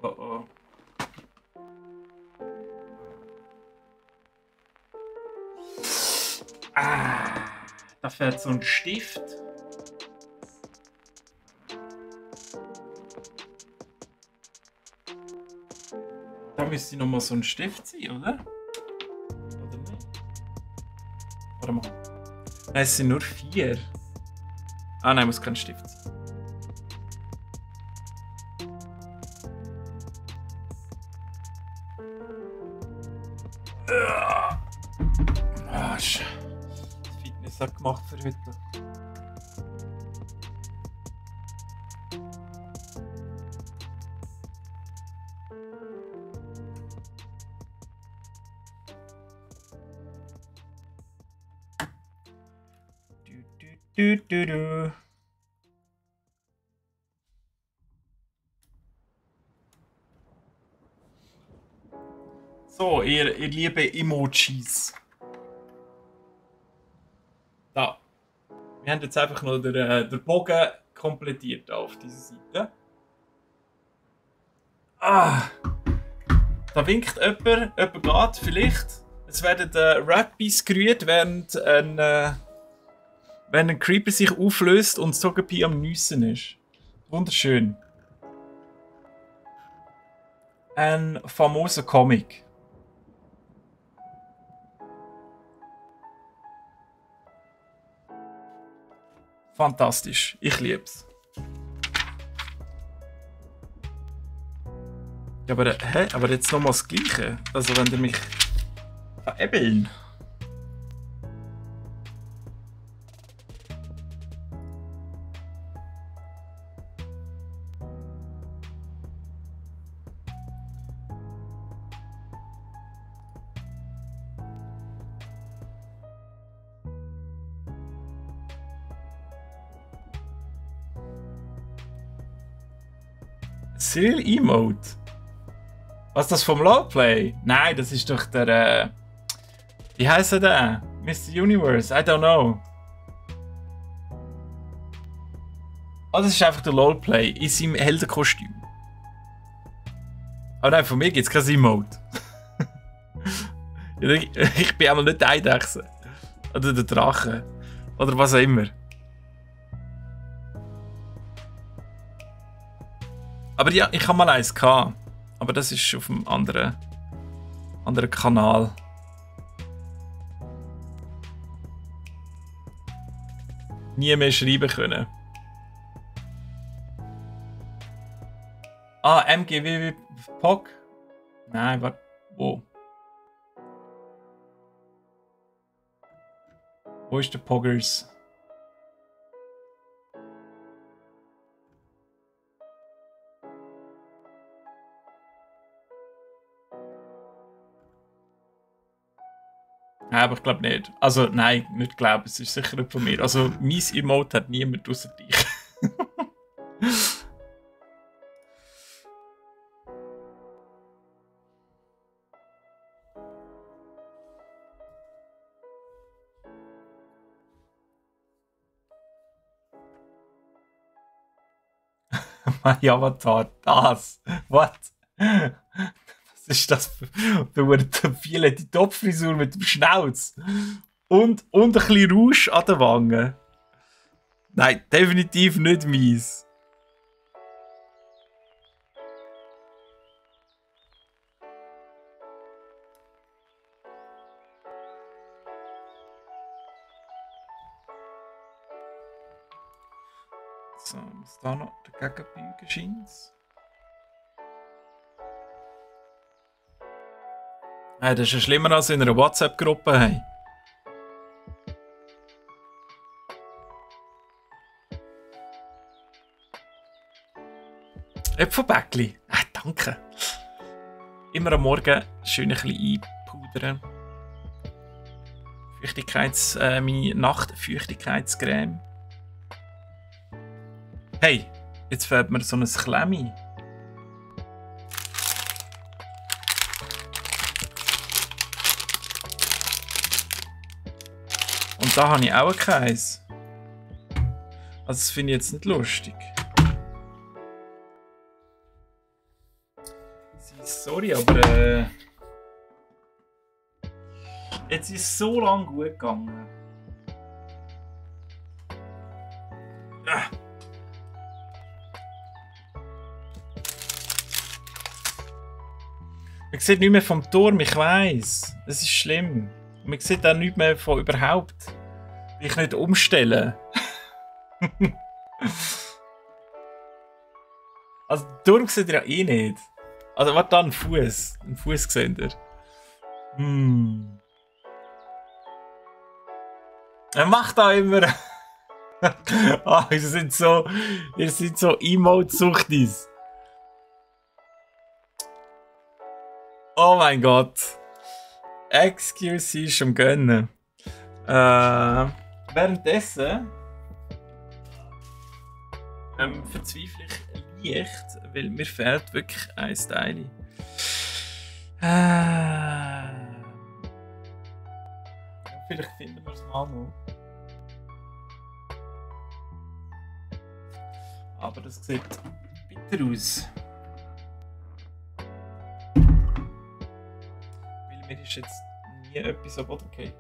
Oh oh. Ah, da fährt so ein Stift. Da müsste noch mal so ein Stift sein, oder? Oder nicht? Warte mal. Nein, es sind nur 4. Ah nein, muss kein Stift sein. Ah, Fitness hat gemacht für heute. Du. So, ihr lieben Emojis. Da. Wir haben jetzt einfach noch den Bogen komplettiert auf dieser Seite. Ah. Da winkt jemand geht vielleicht. Es werden Rappies gerührt, während ein Creeper sich auflöst und Sogepi am Nüssen ist. Wunderschön. Ein famoser Comic. Fantastisch. Ich lieb's. Ja, aber jetzt nochmal das Gleiche. Also wenn du mich veräppeln. Cyril Emote? Was, das vom LoLplay? Nein, das ist doch der. Wie heißt er denn? Mr. Universe? I don't know. Oh, das ist einfach der LoLplay in seinem Heldenkostüm. Aber nein, von mir gibt es kein Emote. Ich bin einmal nicht der Eidechse. Oder der Drache. Oder was auch immer. Aber ja, ich habe mal eins gehabt. Aber das ist auf einem anderen Kanal. Nie mehr schreiben können. Ah, MGW POG? Nein, warte. Wo? Wo ist der Poggers? Nein, aber ich glaube nicht. Also nein, nicht glaube. Es ist sicher nicht von mir. Also mein Emote hat niemand außer dich. Mein Avatar, das. What? Was ist das für viele die Topfrisur mit dem Schnauz? Und ein bisschen Rouge an den Wangen. Nein, definitiv nicht meins. So, muss da noch dagegen biegen, scheint's. Hey, das ist ja schlimmer als in einer WhatsApp-Gruppe. Hey. Äpfelbäckli. Danke. Immer am Morgen schön ein bisschen einpudern. Meine Nachtfeuchtigkeitscreme. Hey, jetzt fällt mir so ein Klemmi. Und da habe ich auch keins. Also das finde ich jetzt nicht lustig. Sorry, aber jetzt ist es so lange gut gegangen. Man sieht nichts mehr vom Turm, ich weiss. Es ist schlimm. Man sieht auch nichts mehr von überhaupt. Ich nicht umstellen. Also, den Turm seht ihr ja eh nicht. Also, warte da, ein Fuß. Ein Fuß seht ihr. Er macht da immer. Ah, ihr seid so Emote-Suchtis. Oh mein Gott. XQC ist am Gönnen. Währenddessen verzweifle ich leicht, weil mir fehlt wirklich ein Teil. Vielleicht finden wir es mal noch. Aber das sieht bitter aus. Weil mir ist jetzt nie etwas am Boden gefallen.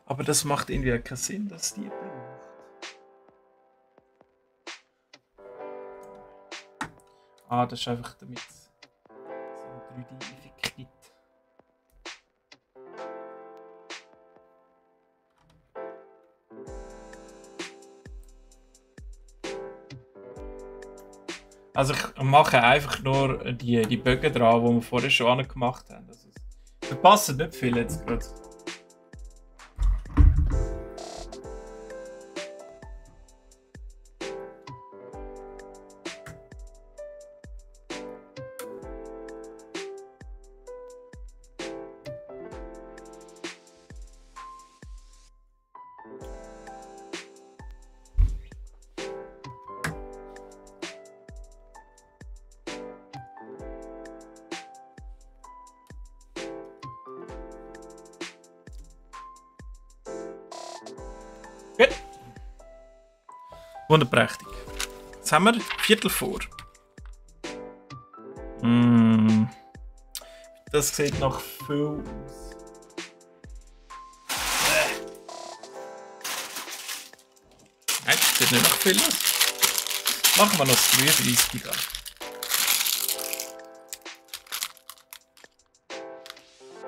Aber das macht irgendwie keinen Sinn, dass die braucht. Ah, das ist einfach damit es so ein 3D-Effekt gibt. Also ich mache einfach nur die Bögen dran, die wir vorher schon angemacht haben. Also es verpassen nicht viel jetzt gerade. Gut. Wunderprächtig. Jetzt haben wir Viertel vor. Das sieht nach viel aus. Nein, das sieht nicht nach viel aus. Machen wir noch das 33 an.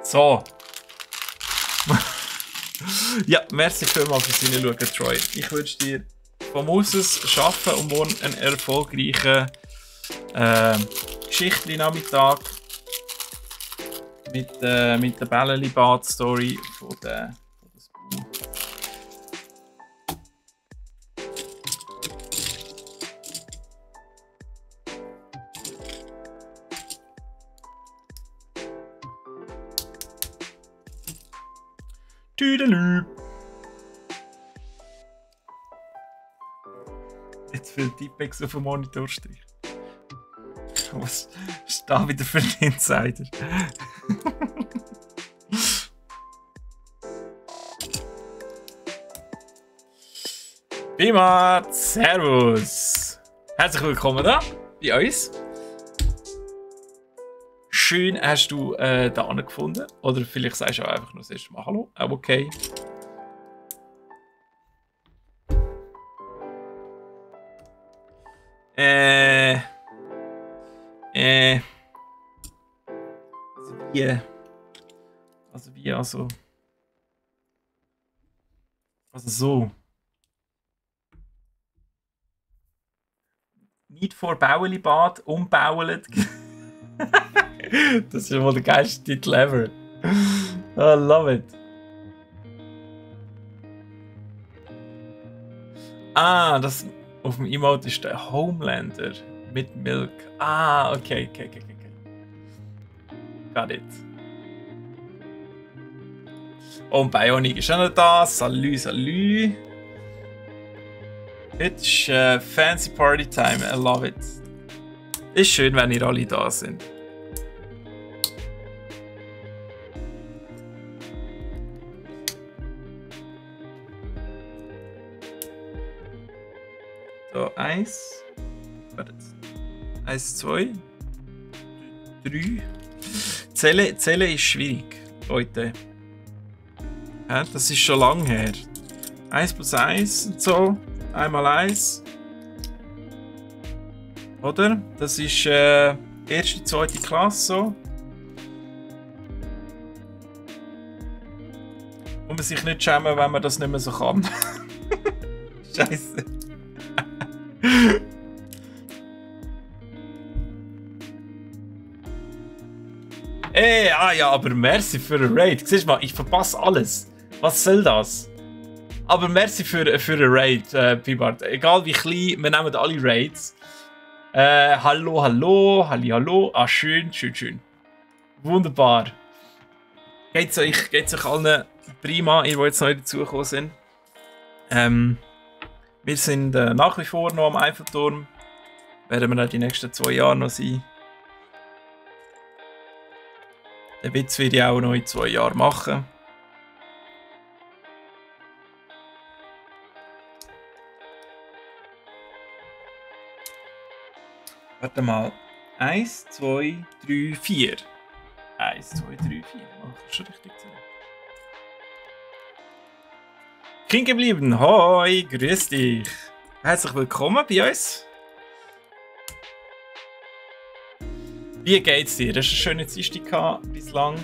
So. Ja, merci vielmals fürs Hineinschauen, Troy. Ich wünsche dir vom Aussen schaffen und morgen einen erfolgreichen Geschichtli-Nachmittag mit der Bälleli-Bad-Story von der Spoon. Tüdelü! Jetzt viel Tippex auf dem Monitorstrich. Was ist da wieder für ein Insider? Prima, Servus! Herzlich willkommen da bei uns. Schön hast du da gefunden. Oder vielleicht sagst du auch einfach nur das erste Mal Hallo. Auch okay. Also so. Nicht vor Baueli-Bad, umbaulet. Das ist ja wohl der geilste Titel ever. I love it. Ah, das auf dem Emote ist der Homelander mit Milk. Ah, okay. Got it. Und Bionic ist auch noch da. Salü, salü. Heute ist Fancy Party Time. I love it. Ist schön, wenn ihr alle da sind. So, 1. Warte. 1, 2. 3. Zählen ist schwierig, Leute. Ja, das ist schon lange her. 1 plus 1 und so. Einmal 1. Oder? Das ist erste, zweite Klasse so. Muss man sich nicht schämen, wenn man das nicht mehr so kann. Scheiße. Ey, ja, aber merci für einen Raid. Siehst du mal, ich verpasse alles. Was soll das? Aber merci für einen Raid, Pibart. Egal wie klein, wir nehmen alle Raids. Hallo, hallo, hallo. Ah, schön. Wunderbar. Geht's euch allen prima, ihr, die jetzt neu dazugekommen sind. Wir sind nach wie vor noch am Eiffelturm. Werden wir noch die nächsten 2 Jahre noch sein. Den Witz werde ich auch noch in 2 Jahren machen. Warte mal. 1, 2, 3, 4. 1, 2, 3, 4. Oh, das schon richtig sein. Kind geblieben. Hoi, grüß dich. Herzlich willkommen bei uns. Wie geht's dir? Das war eine schöne Dienstag bislang.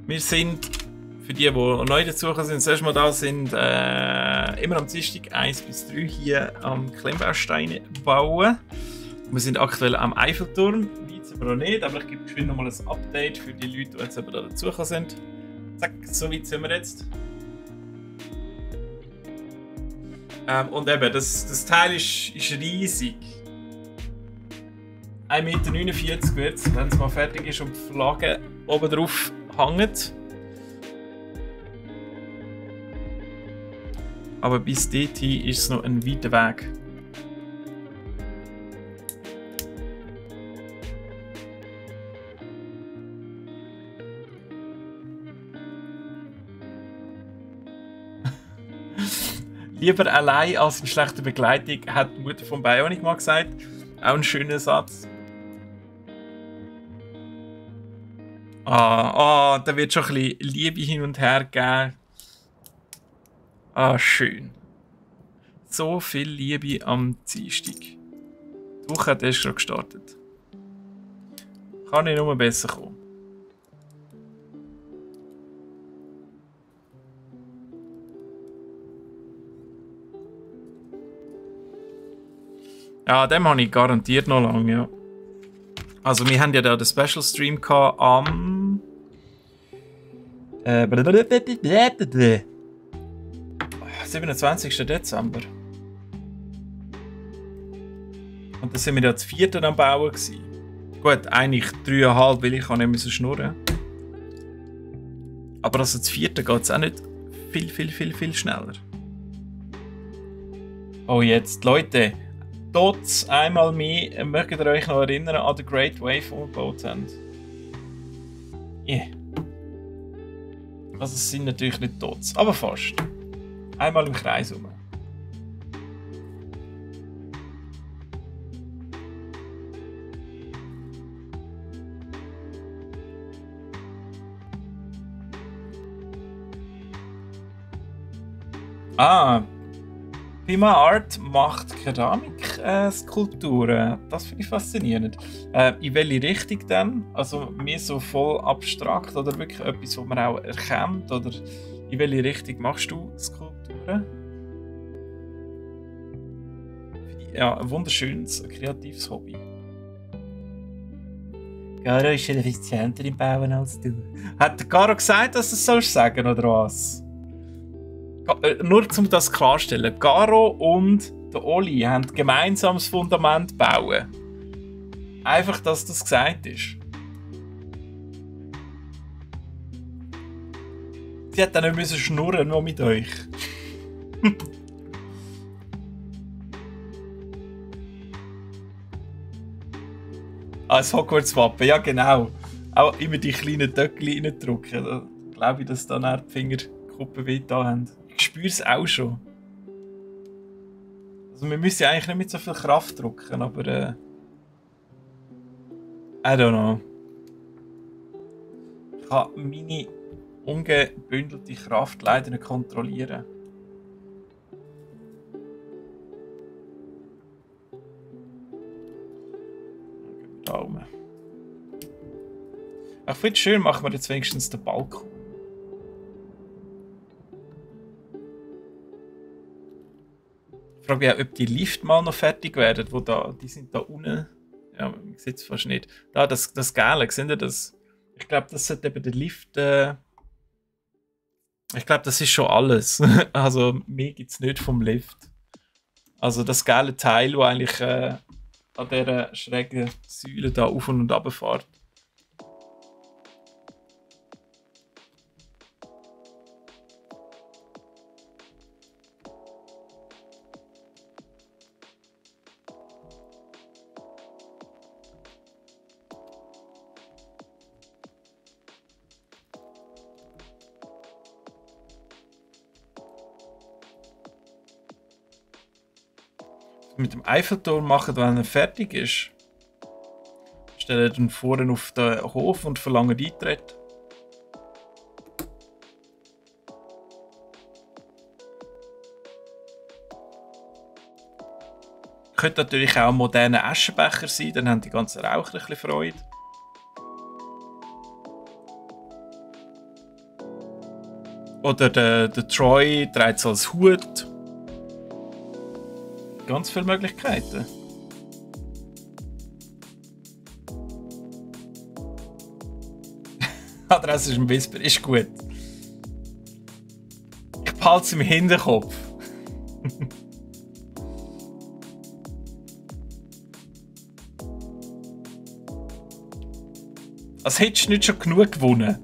Wir sind, für die neu dazugekommen sind, das erste Mal da sind, immer am Dienstag 1 bis 3 hier am Klemmbausteine bauen. Wir sind aktuell am Eiffelturm, weit aber noch nicht, aber ich gebe geschwind nochmal ein Update für die Leute, die jetzt eben da dazugekommen sind. Zack, so weit sind wir jetzt. Und eben, das Teil ist riesig. 1,49 Meter wird es, wenn es mal fertig ist und die Flagge oben drauf hängt. Aber bis dorthin ist es noch ein weiter Weg. Lieber allein als in schlechter Begleitung, hat die Mutter von Bionic mal gesagt. Auch ein schöner Satz. Da wird schon ein bisschen Liebe hin und her geben. Schön. So viel Liebe am Dienstag. Die Woche hat erst gerade gestartet. Kann nicht nur besser kommen. Ja, dem habe ich garantiert noch lange, ja. Also wir haben ja da den Special Stream am 27. Dezember. Und da sind wir ja das 4. am Bauen gewesen. Gut, eigentlich 3,5, weil ich nicht mehr schnurren. Aber also das 4. geht es auch nicht viel schneller. Oh, jetzt, Leute. Dots einmal mehr. Möchtet ihr euch noch erinnern an den Great Wave, den wir gebaut haben? Yeah. Also es sind natürlich nicht Dots, aber fast. Einmal im Kreis rum. Pima Art macht Keramik-Skulpturen. Das finde ich faszinierend. In welche Richtung denn? Also mehr so voll abstrakt oder wirklich etwas, was man auch erkennt? Oder in welche Richtung machst du Skulpturen? Ja, ein wunderschönes, kreatives Hobby. Garo ist effizienter im Bauen als du. Hat Garo gesagt, dass du es sollst sagen, oder was? Nur um das klarzustellen, Garo und der Oli haben gemeinsam das Fundament bauen. Einfach, dass das gesagt ist. Sie hat dann nicht müssen schnurren, nur mit euch. Das Hogwarts-Wappen, ja genau. Auch immer die kleinen Töckchen reindrücken. Da glaube ich, dass dann auch die Fingerkuppen wehgetan haben. Ich spüre es auch schon. Also wir müssen ja eigentlich nicht mit so viel Kraft drücken, aber I don't know. Ich kann meine ungebündelte Kraft leider nicht kontrollieren. Daumen. Ich finde es schön, machen wir jetzt wenigstens den Balkon. Ich frage mich auch, ob die Lift mal noch fertig werden, wo da, die sind da unten. Ja, man sieht es fast nicht. Da, das Gelbe, seht ihr das? Ich glaube, das sollte eben der Lift. Ich glaube, das ist schon alles. Also, mehr gibt es nicht vom Lift. Also, das gelbe Teil, das eigentlich an dieser schrägen Säule da auf und ab fährt. Mit dem Eiffelturm machen, wenn er fertig ist. Stellen dann vorne auf den Hof und verlangen Eintritt. Könnte natürlich auch ein moderner Aschenbecher sein, dann haben die ganzen Raucher ein bisschen Freude. Oder der Troy trägt es als Hut. Ganz viele Möglichkeiten. Adresse ist ein Whisper, ist gut. Ich behalte es im Hinterkopf. Als hättest du nicht schon genug gewonnen.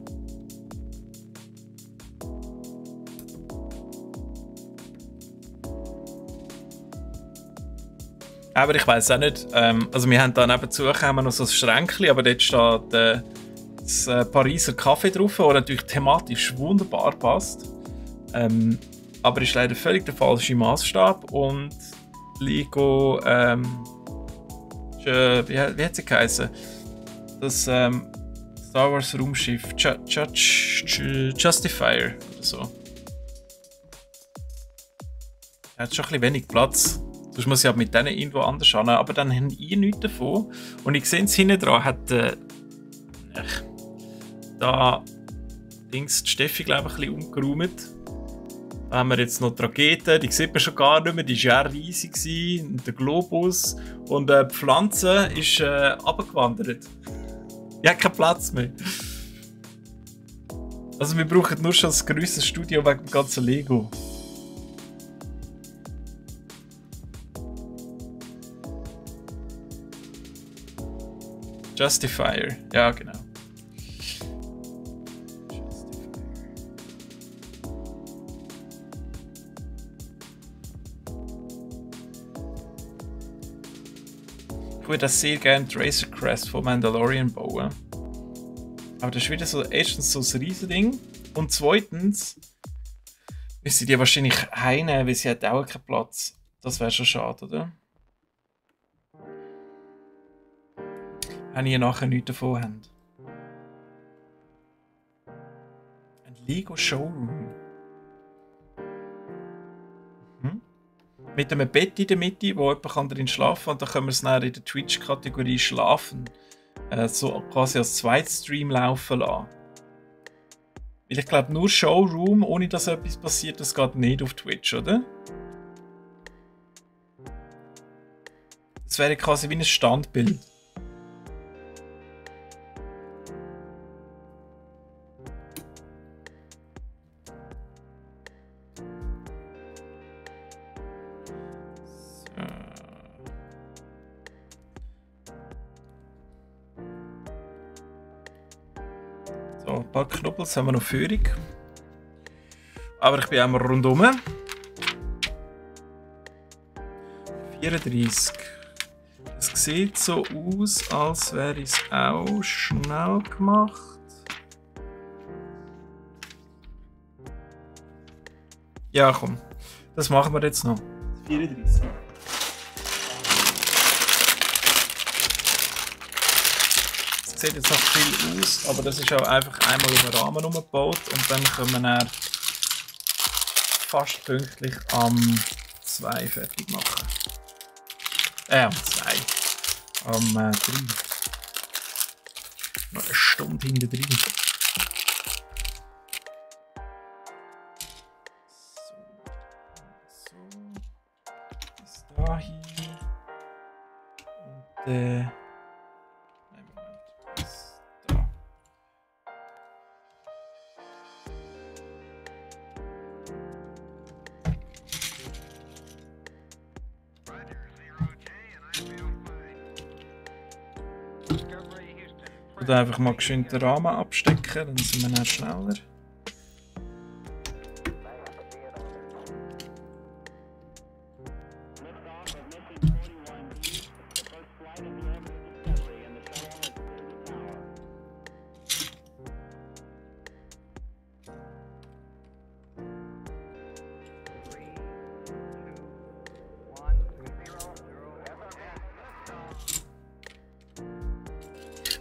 Aber ich weiß auch nicht. Also wir haben da nebenzu noch so ein Schränkchen, aber dort steht das Pariser Kaffee drauf, der natürlich thematisch wunderbar passt. Aber ist leider völlig der falsche Maßstab und Lego, wie hat sie geheißen? Das Star Wars Raumschiff Justifier oder so. Er hat schon ein bisschen wenig Platz. Sonst muss ich halt mit denen irgendwo anders hin. Aber dann haben ihr nichts davon. Und ich sehe es hinten dran, hat da Dings die Steffi, glaube ich, ein bisschen umgeräumt. Da haben wir jetzt noch die Rakete, die sieht man schon gar nicht mehr, die war ja riesig gewesen, und der Globus. Und die Pflanze ist runtergewandert. Ich habe keinen Platz mehr. Also wir brauchen nur schon das grösste Studio wegen dem ganzen Lego. Justifier, ja genau. Ich würde das sehr gerne die Razor Crest von Mandalorian bauen. Aber das ist wieder so, erstens so ein Riesending und zweitens müssen die wahrscheinlich heimnehmen, weil sie hat auch keinen Platz. Das wäre schon schade, oder? Wenn ihr nachher nichts davon habt. Ein Lego Showroom. Mit einem Bett in der Mitte, wo jemand drin schlafen kann. Und dann können wir es dann in der Twitch-Kategorie Schlafen so quasi als Zweitstream laufen lassen. Weil ich glaube, nur Showroom, ohne dass etwas passiert, das geht nicht auf Twitch, oder? Das wäre quasi wie ein Standbild. So, ein paar Knubbels haben wir noch Führung. Aber ich bin einmal rundum. 34. Es sieht so aus, als wäre es auch schnell gemacht. Ja, komm. Das machen wir jetzt noch. 34. Es sieht jetzt noch viel aus, aber das ist auch einfach einmal um den Rahmen umgebaut und dann können wir fast pünktlich am 2 fertig machen. Am 2. Am 3. Noch eine Stunde hinter drin. So. Bis dahin. Und nein, Moment. Bis da. Und einfach mal geschwind den Rahmen abstecken, dann sind wir dann schneller.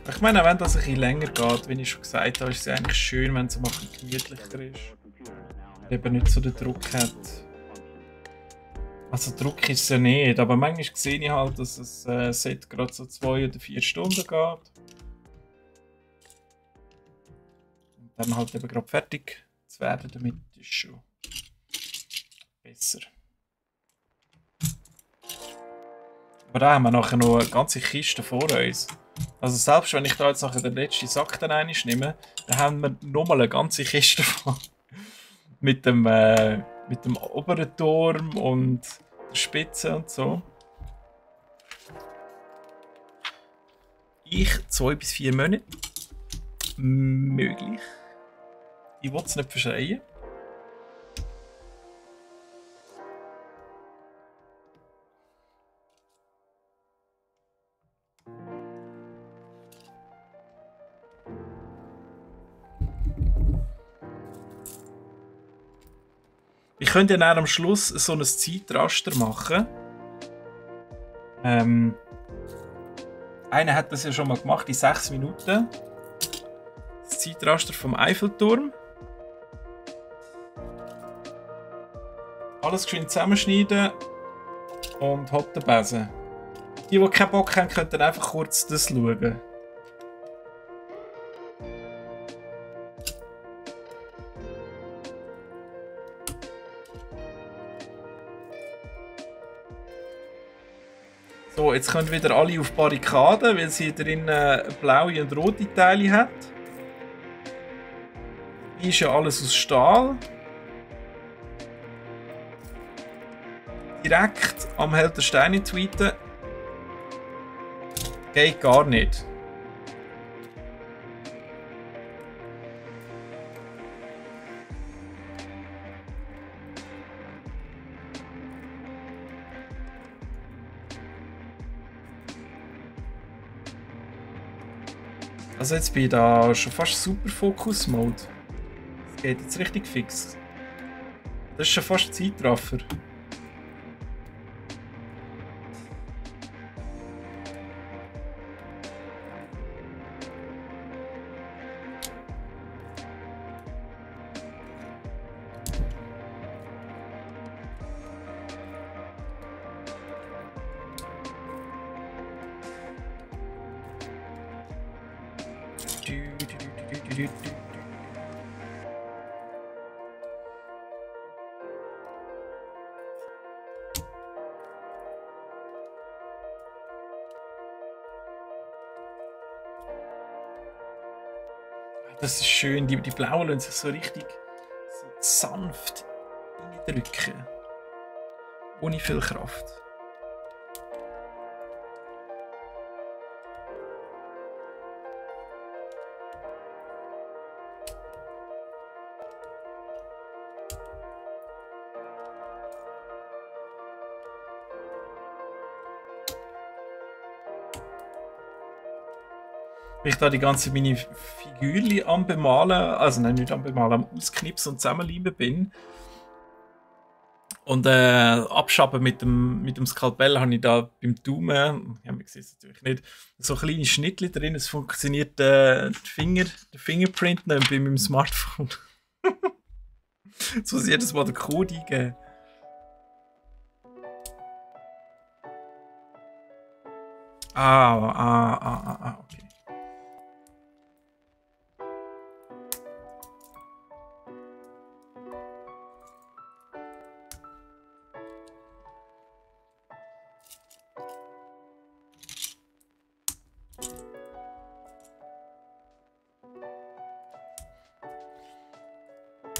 Ich meine, wenn das ein bisschen länger geht, wie ich schon gesagt habe, ist es eigentlich schön, wenn es ein bisschen gemütlicher ist. Eben nicht so den Druck hat. Also Druck ist es ja nicht, aber manchmal sehe ich halt, dass das Set gerade so 2 oder 4 Stunden geht. Und dann halt eben gerade fertig zu werden, damit ist schon besser. Aber da haben wir nachher noch eine ganze Kiste vor uns. Also selbst wenn ich da jetzt nachher den letzten Sack dann nehme, dann haben wir nochmal eine ganze Kiste voll. mit dem oberen Turm und der Spitze und so. Ich 2 bis 4 Monate. Möglich. Ich will es nicht verschreien. Ich könnte ja dann am Schluss so ein Zeitraster machen. Einer hat das ja schon mal gemacht, in 6 Minuten. Das Zeitraster vom Eiffelturm. Alles geschwind zusammenschneiden und hopp den Besen. Die keinen Bock haben, können einfach kurz das schauen. So, jetzt können wieder alle auf Barrikaden, weil sie drin blaue und rote Teile hat. Hier ist ja alles aus Stahl. Direkt am Held der Steine tweeten. Geht gar nicht. Also jetzt bin ich da schon fast Super Focus Mode. Das geht jetzt richtig fix. Das ist schon fast Zeitraffer. Das ist schön, die Blauen lassen sich so richtig so sanft reindrücken. Ohne viel Kraft. Bin ich da die ganze meine Figürchen am Bemalen, also nein, nicht am Bemalen, am Ausknipsen und zusammenleimen bin. Und abschaben mit dem Skalpell habe ich da beim Daumen, ja, man sieht es natürlich nicht, so kleine Schnittchen drin. Es funktioniert der Fingerprint nicht bei meinem Smartphone. Jetzt muss ich jedes Mal den Code eingeben. Okay.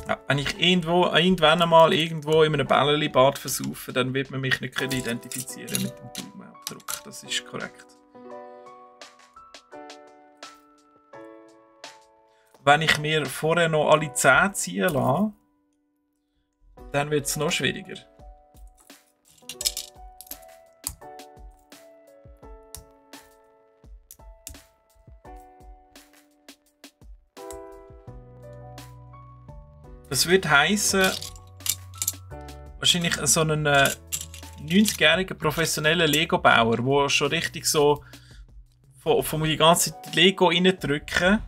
Ja, wenn ich irgendwann einmal irgendwo in einem Bälleli-Bad versaufe, dann wird man mich nicht identifizieren mit dem Daumenabdruck. Das ist korrekt. Wenn ich mir vorher noch alle Zähne ziehen lasse, dann wird es noch schwieriger. Das würde heißen, wahrscheinlich so einen 90-jährigen professionellen Lego-Bauer, der schon richtig so von die ganze Zeit Lego reindrücken,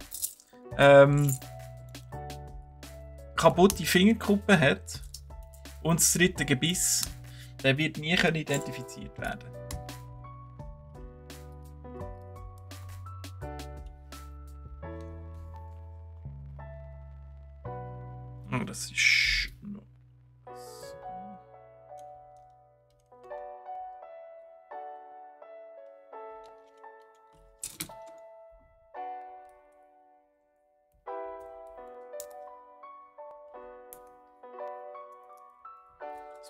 kaputte Fingerkuppen hat und das dritte Gebiss, der wird nie identifiziert werden. Oh, das ist noch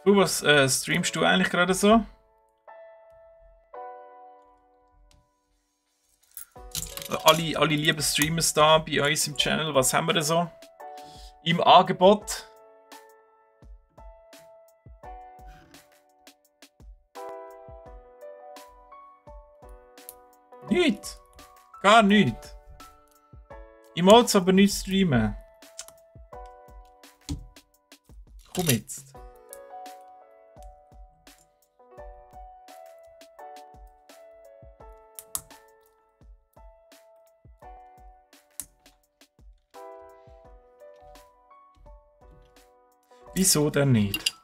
so. Was streamst du eigentlich gerade so? Alle lieben Streamers da bei uns im Channel, was haben wir da so? Im Angebot? Nicht. Gar nicht. Ich muss aber nicht streamen. Komm jetzt. Wieso denn nicht?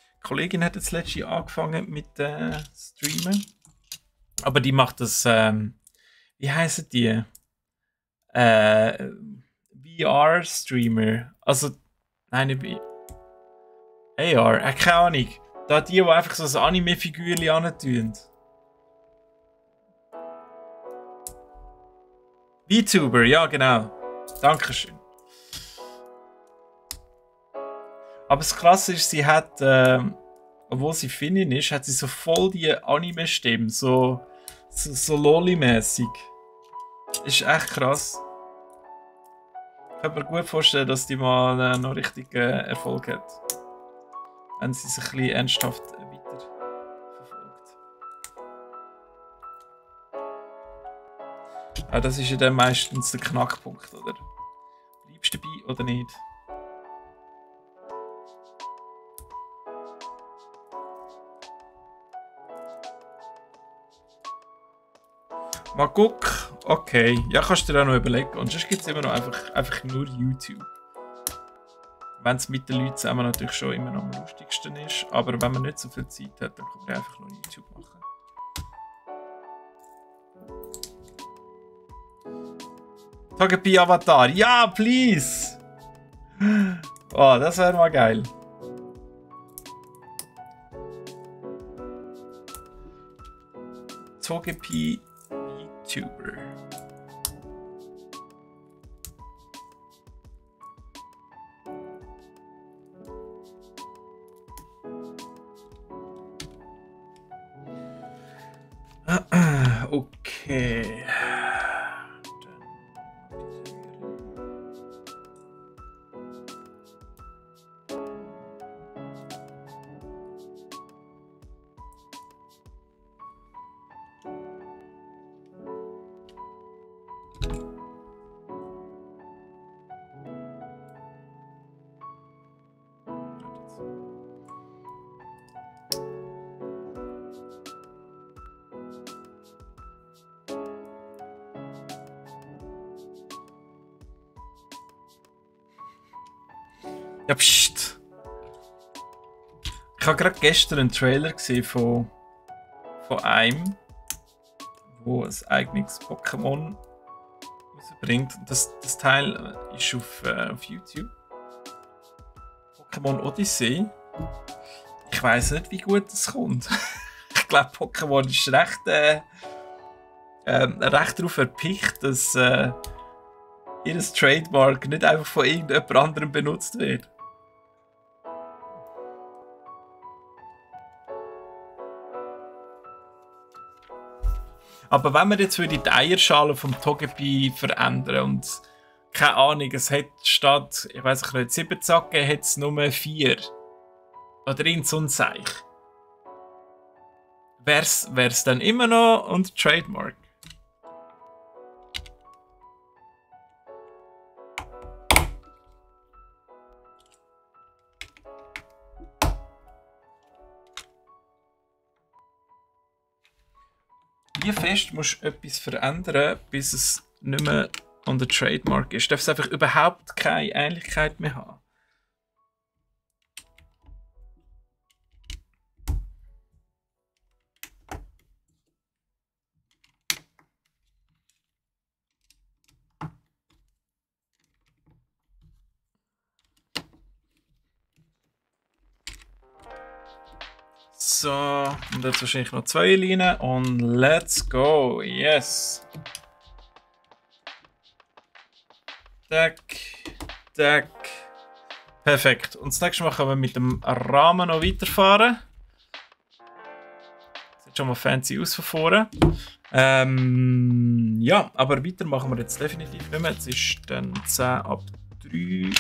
Die Kollegin hat jetzt letztes Jahr angefangen mit Streamen. Aber die macht das, wie heißen die? VR-Streamer. Also, nein, nicht AR, keine Ahnung. Da die einfach so ein Anime-Figürchen antun. VTuber, ja genau. Dankeschön. Aber das Krasse ist, sie hat, obwohl sie Finnin ist, hat sie so voll die Anime-Stimme, so Loli-mäßig. Ist echt krass. Ich kann mir gut vorstellen, dass die mal noch richtig Erfolg hat. Wenn sie sich ein bisschen ernsthaft weiterverfolgt. Ja, das ist ja dann meistens der Knackpunkt, oder? Bleibst du dabei oder nicht? Mal gucken. Okay. Ja, kannst du dir auch noch überlegen. Und sonst gibt es immer noch einfach nur YouTube. Wenn es mit den Leuten zusammen natürlich schon immer noch am lustigsten ist. Aber wenn man nicht so viel Zeit hat, dann kann man einfach nur YouTube machen. Togepi Avatar. Ja, please! Oh, das wäre mal geil. Togepi VTuber. Okay. Ja, pst. Ich habe gerade gestern einen Trailer gesehen von einem, wo ein eigenes Pokémon rausbringt. Das Teil ist auf YouTube. Pokémon Odyssey. Ich weiß nicht, wie gut es kommt. Ich glaube, Pokémon ist recht darauf erpicht, dass ihr Trademark nicht einfach von irgendjemand anderem benutzt wird. Aber wenn wir jetzt die Eierschale vom Togepi verändern und keine Ahnung, es hat statt, ich weiß nicht, 7 Zacken, hat es nur 4. Oder irgend so ein Seich. Wär's dann immer noch unter Trademark? Wie fest musst du etwas verändern, bis es nicht mehr unter Trademark ist? Darf es einfach überhaupt keine Ähnlichkeit mehr haben? So, und jetzt wahrscheinlich noch 2 Linien und let's go, yes. Tack, tack. Perfekt. Und das nächste Mal können wir mit dem Rahmen noch weiterfahren. Sieht schon mal fancy aus von vorne. Ja, aber weiter machen wir jetzt definitiv nicht mehr. Jetzt ist dann 10 ab 3.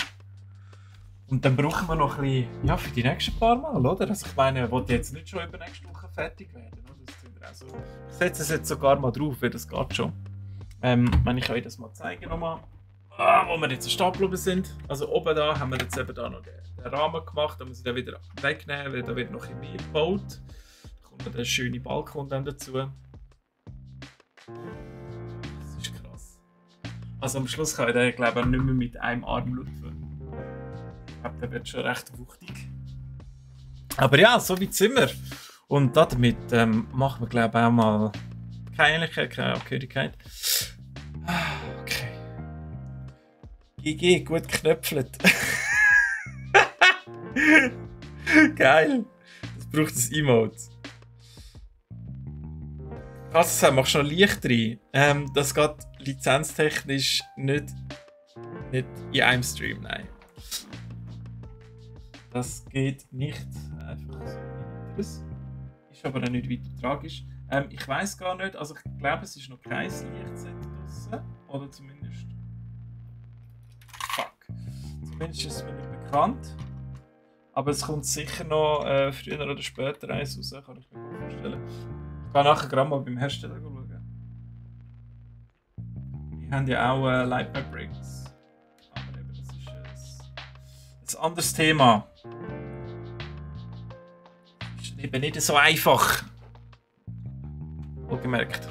Und dann brauchen wir noch ein bisschen, ja, für die nächsten paar Mal, oder? Also ich meine, ich will jetzt nicht schon über nächste Woche fertig werden, oder? Das sind ich setze es jetzt sogar mal drauf, weil das geht schon. Wenn ich euch das mal zeigen nochmal, wo wir jetzt stehen geblieben sind. Also oben da haben wir jetzt eben da noch den Rahmen gemacht, da muss ich den wieder wegnehmen, weil da wird noch ein mehr gebaut. Da kommt noch der schöne Balkon dann dazu. Das ist krass. Also am Schluss kann ich den, glaube ich, nicht mehr mit einem Arm lupfen. Ich glaube, der wird schon recht wuchtig. Aber ja, so weit sind wir. Und damit machen wir, glaube ich, auch mal keine Ähnlichkeit, keine Abhörigkeit. Okay. GG, gut geknöpfelt. Geil. Das braucht ein Emote. Kannst du sagen, machst du noch Licht rein? Das geht lizenztechnisch nicht in einem Stream, nein. Das geht nicht einfach so weiteres. Ist aber auch nicht weiter tragisch. Ich weiß gar nicht, also ich glaube, es ist noch kein Lichtset draussen. Oder zumindest. Fuck. Zumindest ist es mir nicht bekannt. Aber es kommt sicher noch früher oder später eins raus, kann ich mir gut vorstellen. Ich kann nachher gerade mal beim Hersteller schauen. Die haben ja auch Lightning Bricks. Aber eben, das ist ein anderes Thema. Ist eben nicht so einfach. Wohlgemerkt.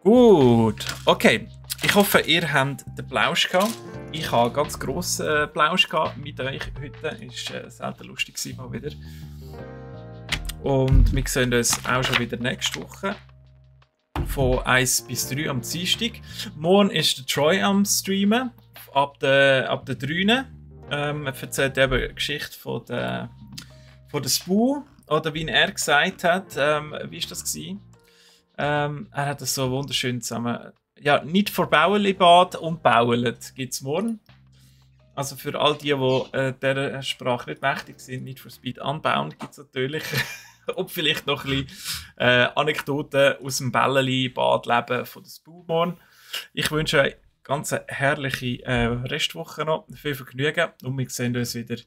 Gut, okay. Ich hoffe, ihr habt den Plausch gehabt. Ich habe einen ganz grossen Plausch gehabt mit euch heute. Es war selten lustig mal wieder. Und wir sehen uns auch schon wieder nächste Woche. Von 1 bis 3 am Dienstag. Morgen ist der Troy am Streamen. Ab der 3. Er erzählt eben eine Geschichte von der Spoo. Oder wie er gesagt hat. Wie war das? Er hat das so wunderschön zusammen. Ja, nicht vor Bauerli-Bad und Bauerlet gibt es morgen. Also für all die dieser Sprache nicht mächtig sind, nicht for Speed anbauen, gibt es natürlich. Und vielleicht noch ein bisschen Anekdoten aus dem Bälleli-Badleben von der Spoo morgen. Ich wünsche euch ganz eine herrliche Restwoche noch. Viel Vergnügen und wir sehen uns wieder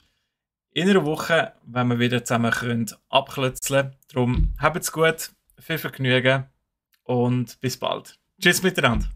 in einer Woche, wenn wir wieder zusammen können abklötzeln. Darum habt's gut, viel Vergnügen und bis bald. Tschüss miteinander.